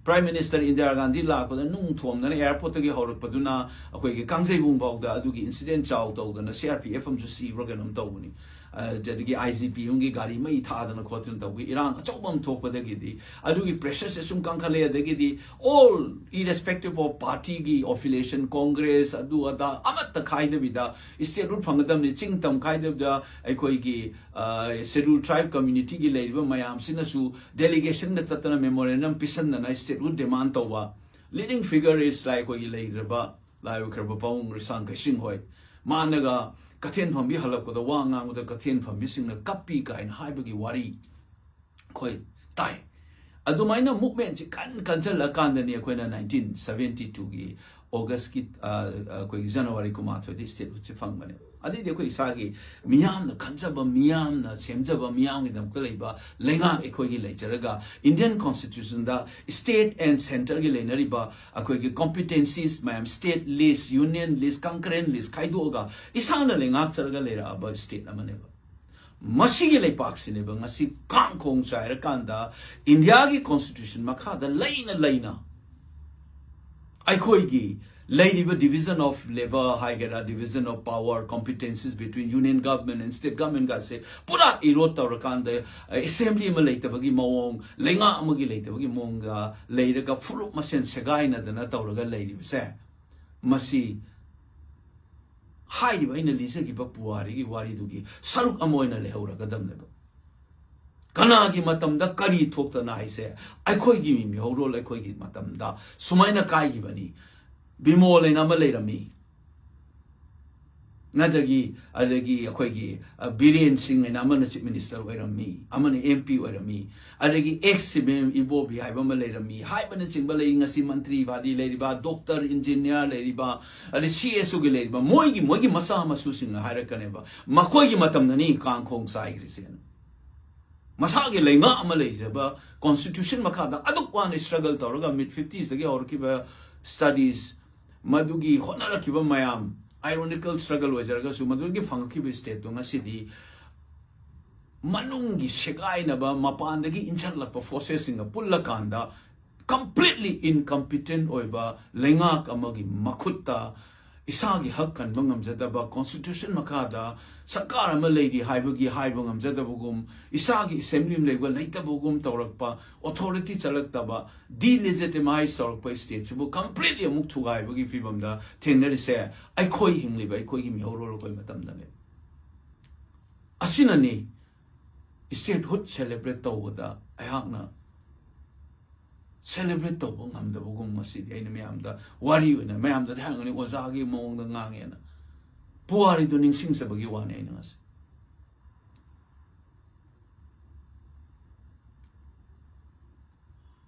Prime Minister Indira Gandhi ꯂꯥꯛꯄꯗ ꯅꯨꯡ ꯊꯣꯝꯗꯅ airport ꯇꯒꯤ ꯍꯧꯔꯛꯄꯗꯨꯅ ꯑꯩꯈꯣꯏꯒꯤ ꯀꯥꯡꯖꯩꯕꯨꯡ ꯐꯥꯎꯗ ꯑꯗꯨꯒꯤ incident ꯆꯥꯎ ꯇꯧꯗꯅ C R P F ꯑꯃꯁꯨ ꯁꯤꯕ꯭ꯔꯥ ꯀꯩꯅꯣꯝ ꯇꯧꯕꯅꯤ꯫ ꯑꯗꯒꯤ ꯑꯥꯏ ꯖꯤ ꯄꯤ ꯑꯃꯒꯤ ꯒꯥꯔꯤ ꯃꯩ ꯊꯥꯗꯅ ꯈꯣꯠꯇꯅ ꯇꯧꯕꯒꯤ ꯏꯔꯥꯡ ꯑꯆꯧꯕ ꯑꯃ ꯊꯣꯛꯄꯗꯒꯤꯗꯤ ꯑꯗꯨꯒꯤ pressure ꯁꯦ ꯁꯨꯝ ꯀꯟꯈꯠꯂꯛꯑꯦ꯫ ꯑꯗꯒꯤꯗꯤ all, irrespective of party ꯒꯤ affiliation, Congress, ꯑꯗꯨ ꯑꯗꯥ ꯑꯃꯠꯇ ꯈꯥꯏꯗꯕꯤꯗ statehood ꯐꯪꯒꯗꯕꯅꯤ, ꯆꯤꯡ ꯇꯝ ꯈꯥꯏꯗꯕꯤꯗ ꯑꯩꯈꯣꯏꯒꯤ, ꯑ, Scheduled Tribe community ꯒꯤ ꯂꯩꯔꯤꯕ ꯃꯌꯥꯝꯁꯤꯅꯁꯨ delegation ꯗ ꯆꯠꯇꯅ memorandum ꯄꯤꯁꯟꯗꯅ statehood demand ꯇꯧꯕ꯫ Leading figure is like ꯑꯩꯈꯣꯏꯒꯤ ꯂꯩꯈ꯭ꯔꯕ, ꯂꯥꯏ ꯑꯣꯏꯈ꯭ꯔꯕ ꯄꯥꯕꯨꯡ ꯔꯤꯁꯥꯡ ꯀꯩꯁꯤꯡ ꯍꯣꯏ꯫ ꯃꯥꯅꯒ ꯀꯩꯊꯦꯜ ꯐꯝꯕꯤ ꯍꯜꯂꯛꯄꯗ ꯋꯥ ꯉꯥꯡꯕꯗ ꯀꯩꯊꯦꯜ ꯐꯝꯕꯤꯁꯤꯡꯅ ꯀꯞꯄꯤ ꯀꯥꯏꯅ ꯍꯥꯏꯕꯒꯤ ꯋꯥꯔꯤ ꯑꯩꯈꯣꯏ ꯇꯥꯏ꯫ ꯑꯗꯨꯃꯥꯏꯅ movement ꯁꯤ ꯀꯟ ꯀꯟꯁꯤꯜꯂꯀꯥꯟꯗꯅꯤ ꯑꯩꯈꯣꯏꯅ nineteen seventy two ꯒꯤ August ꯀꯤ, ꯑ, ꯑ, ꯑꯩꯈꯣꯏꯒꯤ January ꯀꯨꯟꯃꯥꯊꯣꯏꯗ statehood ꯁꯦ ꯐꯪꯕꯅꯦ꯫ ꯑꯗꯩꯗꯤ ꯑꯩꯈꯣꯏ ꯏꯁꯥꯒꯤ ꯃꯤꯌꯥꯝꯅ ꯈꯟꯖꯕ, ꯃꯤꯌꯥꯝꯅ ꯁꯦꯝꯖꯕ, ꯃꯤꯌꯥꯝꯒꯤꯗꯃꯛꯇ ꯂꯩꯕ ꯂꯩꯉꯥꯛ ꯑꯩꯈꯣꯏꯒꯤ ꯂꯩꯖꯔꯒ, Indian Constitution the state and centre ꯒꯤ ꯂꯩꯅꯔꯤꯕ ꯑꯩꯈꯣꯏꯒꯤ competencies ꯃꯌꯥꯝ, state list, union list, concurrent list ꯈꯥꯏꯗꯣꯛꯑꯒ ꯏꯁꯥꯅ ꯂꯩꯉꯥꯛꯆꯔꯒ ꯂꯩꯔꯛꯑꯕ state ꯑꯃꯅꯦꯕ꯫ ꯃꯁꯤꯒꯤ ꯂꯩꯄꯥꯛꯁꯤꯅꯦꯕ ꯉꯁꯤ ꯀꯥꯡꯈꯣꯡ ꯆꯥꯏꯔꯀꯥꯟꯗ India ꯒꯤ Constitution ꯃꯈꯥꯗ ꯂꯩꯅ ꯂꯩꯅ ꯑꯩꯈꯣꯏꯒꯤ ꯂꯩꯔꯤꯕ division of labour ꯍꯥꯏꯒꯦꯔꯥ, division of power, competencies between union government and state government ꯒꯁꯦ ꯄꯨꯔꯥ erode ꯇꯧꯔꯀꯥꯟꯗ, ꯑ, assembly ꯑꯃ ꯂꯩꯇꯕꯒꯤ ꯃꯑꯣꯡ, ꯂꯩꯉꯥꯛ ꯑꯃꯒꯤ ꯂꯩꯇꯕꯒꯤ ꯃꯑꯣꯡꯗ ꯂꯩꯔꯒ ꯐꯨꯔꯨꯞ ꯃꯁꯦꯟ ꯁꯦꯒꯥꯏꯅꯗꯅ ꯇꯧꯔꯒ ꯂꯩꯔꯤꯕꯁꯦ, ꯃꯁꯤ ꯍꯥꯏꯔꯤꯕ ꯑꯩꯅ ꯂꯤꯖꯈꯤꯕ ꯄꯨꯋꯥꯔꯤꯒꯤ ꯋꯥꯔꯤꯗꯨꯒꯤ ꯁꯔꯨꯛ ꯑꯃ ꯑꯣꯏꯅ ꯂꯩꯍꯧꯔꯒꯗꯕꯅꯦꯕ꯫ ꯀꯅꯥꯒꯤ ꯃꯇꯝꯗ ꯀꯔꯤ ꯊꯣꯛꯇꯅ ꯍꯥꯏꯁꯦ, ꯑꯩꯈꯣꯏꯒꯤ ꯃꯤꯍꯧꯔꯣꯜ ꯑꯩꯈꯣꯏꯒꯤ ꯃꯇꯝꯗ ꯁꯨꯃꯥꯏꯅ ꯀꯥꯏꯈꯤꯕꯅꯤ꯫ ꯕꯤꯃꯣꯜ ꯍꯥꯏꯅ ꯑꯃ ꯂꯩꯔꯝꯃꯤ, ꯅꯠꯇ꯭ꯔꯒꯤ ꯑꯗꯒꯤ ꯑꯩꯈꯣꯏꯒꯤ, ꯑ, ꯕꯤꯔꯦꯟ ꯁꯤꯡ ꯍꯥꯏꯅ ꯑꯃꯅ chief minister ꯑꯣꯏꯔꯝꯃꯤ, ꯑꯃꯅ M P ꯑꯣꯏꯔꯝꯃꯤ, ꯑꯗꯒꯤ ex C P M ꯏꯕꯣꯕꯤ ꯍꯥꯏꯕ ꯑꯃ ꯂꯩꯔꯝꯃꯤ, ꯍꯥꯏꯕꯅꯆꯤꯡꯕ ꯂꯩꯔꯤ꯫ ꯉꯁꯤ ꯃꯟꯇ꯭ꯔꯤ ꯐꯥꯗꯤ ꯂꯩꯔꯤꯕ, doctor, engineer ꯂꯩꯔꯤꯕ, ꯑꯗꯩ C S O ꯒꯤ ꯂꯩꯔꯤꯕ, ꯃꯣꯏꯒꯤ, ꯃꯣꯏꯒꯤ ꯃꯆꯥ ꯃꯁꯨꯁꯤꯡꯅ ꯍꯥꯏꯔꯛꯀꯅꯦꯕ, "ꯃꯈꯣꯏꯒꯤ ꯃꯇꯝꯗꯅꯤ ꯀꯥꯡꯈꯣꯡ ꯆꯥꯏꯈ꯭ꯔꯤꯁꯦꯅ"꯫ ꯃꯁꯥꯒꯤ ꯂꯩꯉꯥꯛ ꯑꯃ ꯂꯩꯖꯕ, constitution ꯃꯈꯥꯗ ꯑꯗꯨꯛ ꯋꯥꯅ struggle ꯇꯧꯔꯒ, mid fifties ꯗꯒꯤ ꯍꯧꯔꯛꯈꯤꯕ studies, ꯃꯗꯨꯒꯤ ꯍꯣꯠꯅꯔꯛꯈꯤꯕ ꯃꯌꯥꯝ, ironical struggle ꯑꯣꯏꯖꯔꯒꯁꯨ, ꯃꯗꯨꯗꯒꯤ ꯐꯪꯉꯛꯈꯤꯕ state ꯇꯣ ꯉꯁꯤꯗꯤ ꯃꯅꯨꯡꯒꯤ ꯁꯦꯒꯥꯏꯅꯕ, ꯃꯄꯥꯟꯗꯒꯤ ꯏꯟꯁꯤꯜꯂꯛꯄ forces ꯁꯤꯡꯒ ꯄꯨꯜꯂꯀꯥꯟꯗ completely incompetent ꯑꯣꯏꯕ ꯂꯩꯉꯥꯛ ꯑꯃꯒꯤ ꯃꯈꯨꯠꯇ ꯏꯁꯥꯒꯤ ꯍꯛ ꯀꯟꯕ ꯉꯝꯖꯗꯕ, constitution ꯃꯈꯥꯗ ꯁꯔꯀꯥꯔ ꯑꯃ ꯂꯩꯔꯤ ꯍꯥꯏꯕꯒꯤ ꯍꯥꯏꯕ ꯉꯝꯖꯗꯕꯒꯨꯝ, ꯏꯁꯥꯒꯤ assembly ꯑꯃ ꯂꯩꯕ ꯂꯩꯇꯕꯒꯨꯝ ꯇꯧꯔꯛꯄ, authority ꯆꯠꯂꯛꯇꯕ, delegitimize ꯇꯧꯔꯛꯄ stateꯁꯤꯕꯨ completely ꯑꯃꯨꯛ ꯊꯨꯒꯥꯏꯕꯒꯤ ꯐꯤꯕꯝꯗ ꯊꯦꯡꯅꯔꯤꯁꯦ ꯑꯩꯈꯣꯏ ꯍꯤꯡꯂꯤꯕ ꯑꯩꯈꯣꯏꯒꯤ ꯃꯤꯍꯧꯔꯣꯜ ꯑꯩꯈꯣꯏ ꯃꯇꯝꯗꯅꯦ꯫ ꯑꯁꯤꯅꯅꯤ statehood celebrate ꯇꯧꯕꯗ ꯑꯩꯍꯥꯛꯅ celebrate ꯇꯧꯕ ꯉꯝꯗꯕꯒꯨꯝ꯫ ꯃꯁꯤꯗꯤ ꯑꯩꯅ ꯃꯌꯥꯝꯗ ꯋꯥꯔꯤ ꯑꯣꯏꯅ ꯃꯌꯥꯝꯗꯗꯤ ꯍꯪꯒꯅꯤ, ꯑꯣꯖꯥꯒꯤ ꯃꯑꯣꯡꯗ ꯉꯥꯡꯉꯦꯅ꯫ ꯄꯨꯋꯥꯔꯤꯗꯨ ꯅꯤꯡꯁꯤꯡꯖꯕꯒꯤ ꯋꯥꯅꯤ ꯑꯩꯅ ꯉꯁꯤ꯫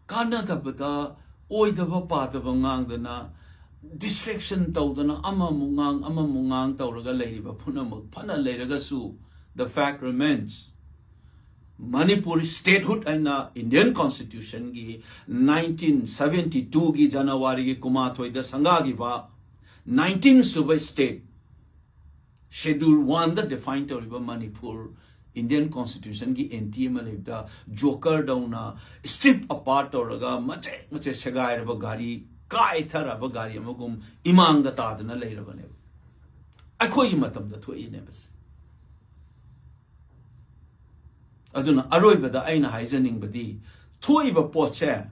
ꯀꯥꯟꯅꯗꯕꯗ ꯑꯣꯏꯗꯕ ꯄꯥꯗꯕ ꯉꯥꯡꯗꯅ, distraction ꯇꯧꯗꯅ, ꯑꯃꯃꯨꯛ ꯉꯥꯡ ꯑꯃꯃꯨꯛ ꯉꯥꯡ ꯇꯧꯔꯒ ꯂꯩꯔꯤꯕ ꯄꯨꯝꯅꯃꯛ ꯐꯅ ꯂꯩꯔꯒꯁꯨ, the fact remains, Manipur statehood ꯍꯥꯏꯅ Indian constitutionꯒꯤ nineteen seventy twoꯒꯤ Januaryꯒꯤ ꯀꯨꯟꯃꯥꯊꯣꯏꯗ ꯁꯪꯒꯥꯈꯤꯕ, nineteen ꯁꯨꯕ state, schedule oneꯗ define ꯇꯧꯔꯤꯕ ꯃꯅꯤꯄꯨꯔ Indian constitutionꯒꯤ anti ꯑꯃ ꯂꯩꯕꯗ, joker ꯗꯧꯅ strip apart ꯇꯧꯔꯒ ꯃꯆꯦꯠ ꯃꯆꯦꯠ ꯁꯦꯒꯥꯏꯔꯕ ꯒꯥꯔꯤ, ꯀꯥꯏꯊꯔꯕ ꯒꯥꯔꯤ ꯑꯃꯒꯨꯝ ꯏꯃꯥꯡꯗ ꯇꯥꯗꯨꯅ ꯂꯩꯔꯕꯅꯦꯕ꯫ ꯑꯩꯈꯣꯏꯒꯤ ꯃꯇꯝꯗ ꯊꯣꯛꯏꯅꯦꯕ ꯁꯤ꯫ ꯑꯗꯨꯅ ꯑꯔꯣꯏꯕꯗ ꯑꯩꯅ ꯍꯥꯏꯖꯅꯤꯡꯕꯗꯤ, ꯊꯣꯛꯏꯕ ꯄꯣꯠꯁꯦ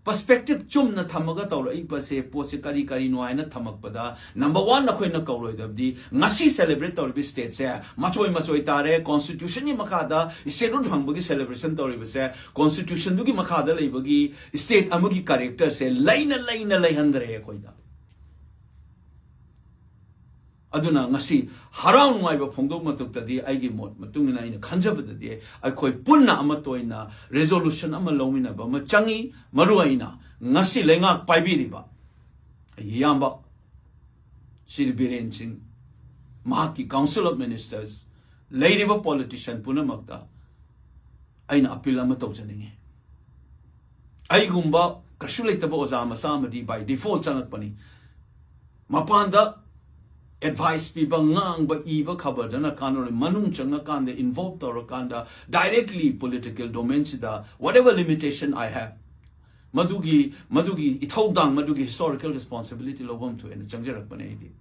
perspective ꯆꯨꯝꯅ ꯊꯝꯃꯒ ꯇꯧꯔꯛꯏꯕꯁꯦ, ꯄꯣꯠꯁꯦ ꯀꯔꯤ ꯀꯔꯤꯅꯣ ꯍꯥꯏꯅ ꯊꯝꯃꯛꯄꯗ, number one ꯑꯩꯈꯣꯏꯅ ꯀꯧꯔꯣꯏꯗꯕꯗꯤ, ꯉꯁꯤ celebrate ꯇꯧꯔꯤꯕ stateꯁꯦ ꯃꯆꯣꯏ ꯃꯆꯣꯏ ꯇꯥꯔꯦ꯫ Constitutionꯒꯤ ꯃꯈꯥꯗ statehood ꯐꯪꯕꯒꯤ celebration ꯇꯧꯔꯤꯕꯁꯦ, constitutionꯗꯨꯒꯤ ꯃꯈꯥꯗ ꯂꯩꯕꯒꯤ state ꯑꯃꯒꯤ characterꯁꯦ ꯂꯩꯅ ꯂꯩꯅ ꯂꯩꯍꯟꯗ꯭ꯔꯦ ꯑꯩꯈꯣꯏꯗ꯫ ꯑꯗꯨꯅ ꯉꯁꯤ ꯍꯔꯥꯎ ꯅꯨꯡꯉꯥꯏꯕ ꯐꯣꯡꯗꯣꯛ ꯃꯇꯨꯡꯗꯗꯤ, ꯑꯩꯒꯤ ꯃꯣꯠ ꯃꯇꯨꯡ ꯏꯟꯅ ꯑꯩꯅ ꯈꯟꯖꯕꯗꯗꯤ, ꯑꯩꯈꯣꯏ ꯄꯨꯟꯅ ꯑꯃꯠꯇ ꯑꯣꯏꯅ resolution ꯑꯃ ꯂꯧꯃꯤꯟꯅꯕ ꯑꯃ ꯆꯪꯉꯤ꯫ ꯃꯔꯨ ꯑꯣꯏꯅ ꯉꯁꯤ ꯂꯩꯉꯥꯛ ꯄꯥꯏꯕꯤꯔꯤꯕ ꯑꯩꯒꯤ ꯏꯌꯥꯝꯕ ꯁ꯭ꯔꯤ ꯕꯤꯔꯦꯟ ꯁꯤꯡ, ꯃꯍꯥꯛꯀꯤ Council of Ministers, ꯂꯩꯔꯤꯕ politician ꯄꯨꯝꯅꯃꯛꯇ ꯑꯩꯅ appeal ꯑꯃ ꯇꯧꯖꯅꯤꯡꯉꯤ꯫ ꯑꯩꯒꯨꯝꯕ ꯀꯩꯁꯨ ꯂꯩꯇꯕ ꯑꯣꯖꯥ ꯃꯆꯥ ꯑꯃꯗꯤ by default ꯆꯪꯉꯛꯄꯅꯤ꯫ ꯃꯄꯥꯟꯗ advice ꯄꯤꯕ, ꯉꯥꯡꯕ, ꯏꯕ, ꯈꯕꯔꯗꯅ ꯀꯥꯟꯅꯔꯣꯏ꯫ ꯃꯅꯨꯡ ꯆꯪꯉꯀꯥꯟꯗ, involve ꯇꯧꯔꯀꯥꯟꯗ, directly political domainꯁꯤꯗ, whatever limitation I have, ꯃꯗꯨꯒꯤ, ꯃꯗꯨꯒꯤ ꯏꯊꯧꯗꯥꯡ, ꯃꯗꯨꯒꯤ historical responsibility ꯂꯧꯐꯝ ꯊꯣꯛꯑꯦꯅ ꯆꯪꯖꯔꯛꯄꯅꯦ ꯑꯩꯗꯤ꯫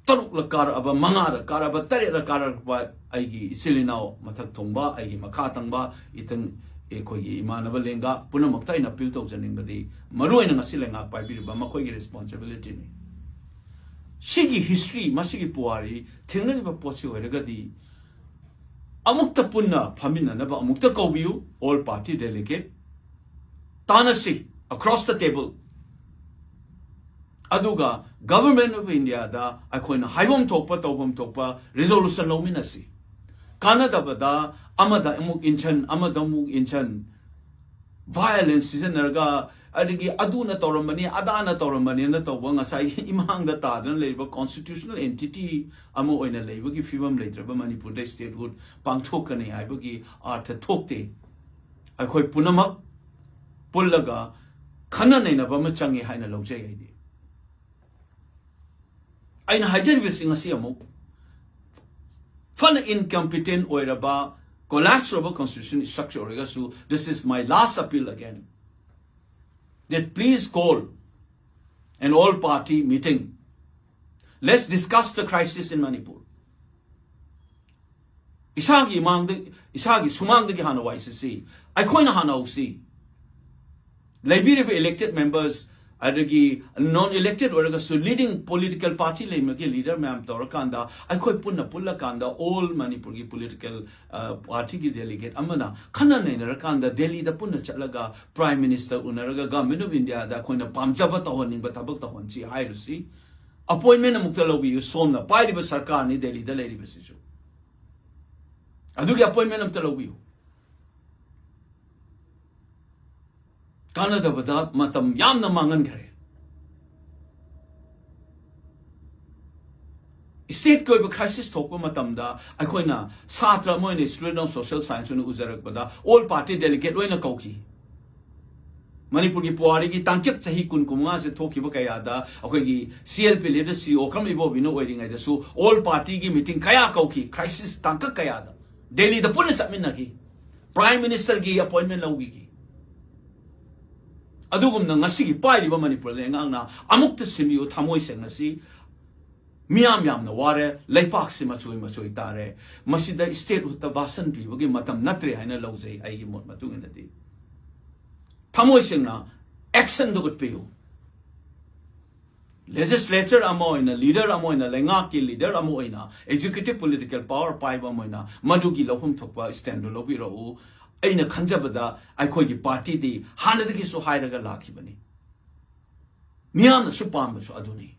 ꯇꯔꯨꯛꯂ ꯀꯥꯔꯛꯑꯕ, ꯃꯉꯥꯔ ꯀꯥꯔꯛꯑꯕ, ꯇꯔꯦꯠꯂ ꯀꯥꯔꯛꯄ ꯑꯩꯒꯤ ꯏꯆꯤꯜ ꯏꯅꯥꯎ, ꯃꯊꯛ ꯊꯣꯡꯕ, ꯑꯩꯒꯤ ꯃꯈꯥ ꯊꯪꯕ, ꯏꯊꯪ ꯑꯩꯈꯣꯏꯒꯤ ꯏꯃꯥꯟꯅꯕ ꯂꯦꯡꯒꯥ ꯄꯨꯝꯅꯃꯛꯇ ꯑꯩꯅ appeal ꯇꯧꯖꯅꯤꯡꯕꯗꯤ, ꯃꯔꯨꯑꯣꯏꯅ ꯉꯁꯤ ꯂꯩꯉꯥꯛ ꯄꯥꯏꯕꯤꯔꯤꯕ ꯃꯈꯣꯏꯒꯤ responsibilityꯅꯤ꯫ ꯁꯤꯒꯤ history, ꯃꯁꯤꯒꯤ ꯄꯨꯋꯥꯔꯤ ꯊꯦꯡꯅꯔꯤꯕ ꯄꯣꯠꯁꯤ ꯑꯣꯏꯔꯒꯗꯤ, ꯑꯃꯨꯛꯇ ꯄꯨꯟꯅ ꯐꯝꯃꯤꯟꯅꯅꯕ ꯑꯃꯨꯛꯇ ꯀꯧꯕꯤꯌꯨ, all party delegate꯫ ꯇꯥꯟꯅꯁꯤ, across the table꯫ ꯑꯗꯨꯒ Government of Indiaꯗ ꯑꯩꯈꯣꯏꯅ ꯍꯥꯏꯐꯝ ꯊꯣꯛꯄ, ꯇꯧꯐꯝ ꯊꯣꯛꯄ resolution ꯂꯧꯃꯤꯟꯅꯁꯤ꯫ ꯀꯥꯟꯅꯗꯕꯗ ꯑꯃꯗ ꯑꯃꯨꯛ ꯏꯟꯁꯟ, ꯑꯃꯗ ꯑꯃꯨꯛ ꯏꯟꯁꯟ, violence ꯁꯤꯖꯤꯟꯅꯔꯒ, ꯑꯗꯒꯤ ꯑꯗꯨꯅ ꯇꯧꯔꯝꯕꯅꯤ, ꯑꯗꯥꯅ ꯇꯧꯔꯝꯕꯅꯤꯅ ꯇꯧꯕ, ꯉꯁꯥꯏꯒꯤ ꯏꯃꯥꯡꯗ ꯇꯥꯗꯨꯅ ꯂꯩꯔꯤꯕ constitutional entity ꯑꯃ ꯑꯣꯏꯅ ꯂꯩꯕꯒꯤ ꯐꯤꯕꯝ ꯂꯩꯇ꯭ꯔꯕ ꯃꯅꯤꯄꯨꯔꯗ statehood ꯄꯥꯡꯊꯣꯛꯀꯅꯤ ꯍꯥꯏꯕꯒꯤ ꯑꯔꯊ ꯊꯣꯛꯇꯦ꯫ ꯑꯩꯈꯣꯏ ꯄꯨꯝꯅꯃꯛ ꯄꯨꯜꯂꯒ ꯈꯟꯅ ꯅꯩꯅꯕ ꯑꯃ ꯆꯪꯉꯤ ꯍꯥꯏꯅ ꯂꯧꯖꯩ ꯑꯩꯗꯤ꯫ ꯑꯩꯅ ꯍꯥꯏꯖꯔꯤꯕꯁꯤ ꯉꯁꯤ ꯑꯃꯨꯛ ꯐꯅ incompetent ꯑꯣꯏꯔꯕ, collapse ꯑꯣꯏꯔꯕ constitution structure ꯑꯣꯏꯔꯒꯁꯨ, this is my last appeal again, that please call an all party meeting, let's discuss the crisis in Manipur꯫ ꯏꯁꯥꯒꯤ ꯏꯃꯥꯡꯗ, ꯏꯁꯥꯒꯤ ꯁꯨꯃꯥꯡꯗꯒꯤ ꯍꯥꯟꯅ ꯋꯥꯏ ꯁꯤꯠꯁꯤ, ꯑꯩꯈꯣꯏꯅ ꯍꯥꯟꯅ ꯍꯧꯁꯤ꯫ ꯂꯩꯕꯤꯔꯤꯕ elected members, ꯑꯗꯒꯤ non elected ꯑꯣꯏꯔꯒꯁꯨ leading political party ꯂꯩꯃꯒꯤ leader ꯃꯌꯥꯝ ꯇꯧꯔꯀꯥꯟꯗ, ꯑꯩꯈꯣꯏ ꯄꯨꯟꯅ ꯄꯨꯜꯂꯀꯥꯟꯗ, all ꯃꯅꯤꯄꯨꯔꯒꯤ political, ꯑ, partyꯒꯤ delegate ꯑꯃꯅ ꯈꯟꯅ ꯅꯩꯅꯔꯀꯥꯟꯗ, ꯗꯦꯜꯂꯤꯗ ꯄꯨꯟꯅ ꯆꯠꯂꯒ Prime Minister ꯎꯅꯔꯒ Government of Indiaꯗ ꯑꯩꯈꯣꯏꯅ ꯄꯥꯝꯖꯕ ꯇꯧꯍꯟꯅꯤꯡꯕ ꯊꯕꯛ ꯇꯧꯍꯟꯁꯤ ꯍꯥꯏꯔꯨꯁꯤ꯫ Appointment ꯑꯃꯨꯛꯇ ꯂꯧꯕꯤꯌꯨ꯫ ꯁꯣꯝꯅ ꯄꯥꯏꯔꯤꯕ ꯁꯔꯀꯥꯔꯅꯤ ꯗꯦꯜꯂꯤꯗ ꯂꯩꯔꯤꯕꯁꯤꯁꯨ꯫ ꯑꯗꯨꯒꯤ appointment ꯑꯃꯇ ꯂꯧꯕꯤꯌꯨ꯫ ꯀꯥꯟꯅꯗꯕꯗ ꯃꯇꯝ ꯌꯥꯝꯅ ꯃꯥꯡꯍꯟꯈ꯭ꯔꯦ꯫ Stateꯀꯤ ꯑꯣꯏꯕ crisis ꯊꯣꯛꯄ ꯃꯇꯝꯗ, ꯑꯩꯈꯣꯏꯅ ꯁꯥꯇ꯭ꯔ ꯑꯃ ꯑꯣꯏꯅ, student of social science ꯑꯣꯏꯅ ꯎꯖꯔꯛꯄꯗ, all party delegate ꯂꯣꯏꯅ ꯀꯧꯈꯤ꯫ ꯃꯅꯤꯄꯨꯔꯒꯤ ꯄꯨꯋꯥꯔꯤꯒꯤ ꯇꯥꯡꯀꯛ ꯆꯍꯤ ꯀꯨꯟ, ꯀꯨꯟꯃꯉꯥꯁꯦ ꯊꯣꯛꯈꯤꯕ ꯀꯌꯥꯗ, ꯑꯩꯈꯣꯏꯒꯤ C L P leader Shri Okram ꯏꯕꯣꯕꯤꯅ ꯑꯣꯏꯔꯤꯉꯩꯗꯁꯨ all partyꯒꯤ meeting ꯀꯌꯥ ꯀꯧꯈꯤ, crisis ꯇꯥꯡꯀꯛ ꯀꯌꯥꯗ ꯗꯦꯜꯂꯤꯗ ꯄꯨꯟꯅ ꯆꯠꯃꯤꯟꯅꯈꯤ꯫ Prime Ministerꯒꯤ appointment ꯂꯧꯕꯤꯈꯤ꯫ ꯑꯗꯨꯒꯨꯝꯅ ꯉꯁꯤꯒꯤ ꯄꯥꯏꯔꯤꯕ ꯃꯅꯤꯄꯨꯔ ꯂꯩꯉꯥꯛꯅ ꯑꯃꯨꯛꯇ ꯁꯤꯟꯕꯤꯌꯨ, ꯊꯃꯣꯏ ꯁꯦꯡꯅ꯫ ꯁꯤ ꯃꯤꯌꯥꯝ ꯌꯥꯝꯅ ꯋꯥꯔꯦ, ꯂꯩꯄꯥꯛꯁꯤ ꯃꯆꯣꯏ ꯃꯆꯣꯏ ꯇꯥꯔꯦ꯫ ꯃꯁꯤꯗ statehoodꯇ ꯚꯥꯁꯟ ꯄꯤꯕꯒꯤ ꯃꯇꯝ ꯅꯠꯇ꯭ꯔꯦ ꯍꯥꯏꯅ ꯂꯧꯖꯩ꯫ ꯑꯩꯒꯤ ꯃꯣꯠ ꯃꯇꯨꯡ ꯏꯟꯅꯗꯤ ꯊꯃꯣꯏ ꯁꯦꯡꯅ actionꯗꯨ ꯎꯠꯄꯤꯌꯨ꯫ Legislator ꯑꯃ ꯑꯣꯏꯅ, leader ꯑꯃ ꯑꯣꯏꯅ, ꯂꯩꯉꯥꯛꯀꯤ leader ꯑꯃ ꯑꯣꯏꯅ, executive political power ꯄꯥꯏꯕ ꯑꯃ ꯑꯣꯏꯅ ꯃꯗꯨꯒꯤ ꯂꯧꯐꯝ ꯊꯣꯛꯄ standꯗꯨ ꯂꯧꯕꯤꯔꯛꯎ꯫ ꯑꯩꯅ ꯈꯟꯖꯕꯗ ꯑꯩꯈꯣꯏꯒꯤ partyꯗꯤ ꯍꯥꯟꯅꯗꯒꯤꯁꯨ ꯍꯥꯏꯔꯒ ꯂꯥꯛꯈꯤꯕꯅꯤ, ꯃꯤꯌꯥꯝꯅꯁꯨ ꯄꯥꯝꯕꯁꯨ ꯑꯗꯨꯅꯤ꯫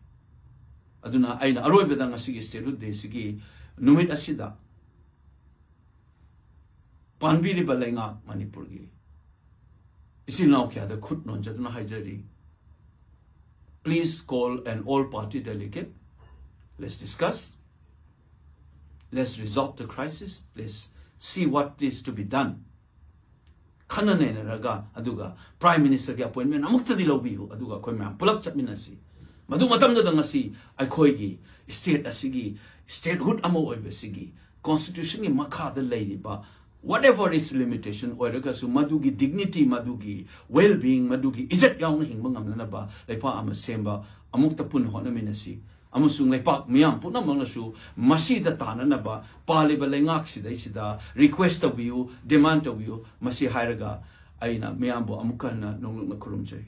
ꯑꯗꯨꯅ ꯑꯩꯅ ꯑꯔꯣꯏꯕꯗ ꯉꯁꯤꯒꯤ statehood dayꯁꯤꯒꯤ ꯅꯨꯃꯤꯠ ꯑꯁꯤꯗ ꯄꯥꯟꯕꯤꯔꯤꯕ ꯂꯩꯉꯥꯛ ꯃꯅꯤꯄꯨꯔꯒꯤ ꯏꯆꯤꯜ ꯏꯅꯥꯎ ꯀꯌꯥꯗ ꯈꯨꯠ ꯅꯣꯟꯖꯗꯨꯅ ꯍꯥꯏꯖꯔꯤ, please call an all party delegate, let's discuss, let's resolve the crisis, let's see what is to be done. ꯈꯟꯅ ꯅꯩꯅꯔꯒ, ꯑꯗꯨꯒ Prime Ministerꯒꯤ appointment ꯑꯃꯨꯛꯇꯗꯤ ꯂꯧꯕꯤꯌꯨ, ꯑꯗꯨꯒ ꯑꯩꯈꯣꯏ ꯃꯌꯥꯝ ꯄꯨꯂꯞ ꯆꯠꯃꯤꯟꯅꯁꯤ꯫ ꯃꯗꯨ ꯃꯇꯝꯗꯨꯗ ꯉꯁꯤ ꯑꯩꯈꯣꯏꯒꯤ state ꯑꯁꯤꯒꯤ statehood ꯑꯃ ꯑꯣꯏꯕꯁꯤꯒꯤ constitutionꯒꯤ ꯃꯈꯥꯗ ꯂꯩꯔꯤꯕ whatever is limitation ꯑꯣꯏꯔꯒꯁꯨ, ꯃꯗꯨꯒꯤ dignity, ꯃꯗꯨꯒꯤ well being, ꯃꯗꯨꯒꯤ ꯏꯖꯠ ꯌꯥꯎꯅ ꯍꯤꯡꯕ ꯉꯝꯅꯅꯕ ꯂꯩꯄꯥꯛ ꯑꯃ ꯁꯦꯝꯕ ꯑꯃꯨꯛꯇ ꯄꯨꯟꯅ ꯍꯣꯠꯅꯃꯤꯟꯅꯁꯤ꯫ ꯑꯃꯁꯨꯡ ꯂꯩꯄꯥꯛ ꯃꯤꯌꯥꯝ ꯄꯨꯝꯅꯃꯛꯅꯁꯨ ꯃꯁꯤꯗ ꯇꯥꯅꯅꯕ ꯄꯥꯜꯂꯤꯕ ꯂꯩꯉꯥꯛꯁꯤꯗꯩꯁꯤꯗ request ꯇꯧꯕꯤꯌꯨ, demand ꯇꯧꯕꯤꯌꯨ꯫ ꯃꯁꯤ ꯍꯥꯏꯔꯒ ꯑꯩꯅ ꯃꯤꯌꯥꯝꯕꯨ ꯑꯃꯨꯛꯀ ꯍꯟꯅ ꯅꯣꯡꯂꯨꯛꯅ ꯈꯨꯔꯨꯝꯖꯔꯤ꯫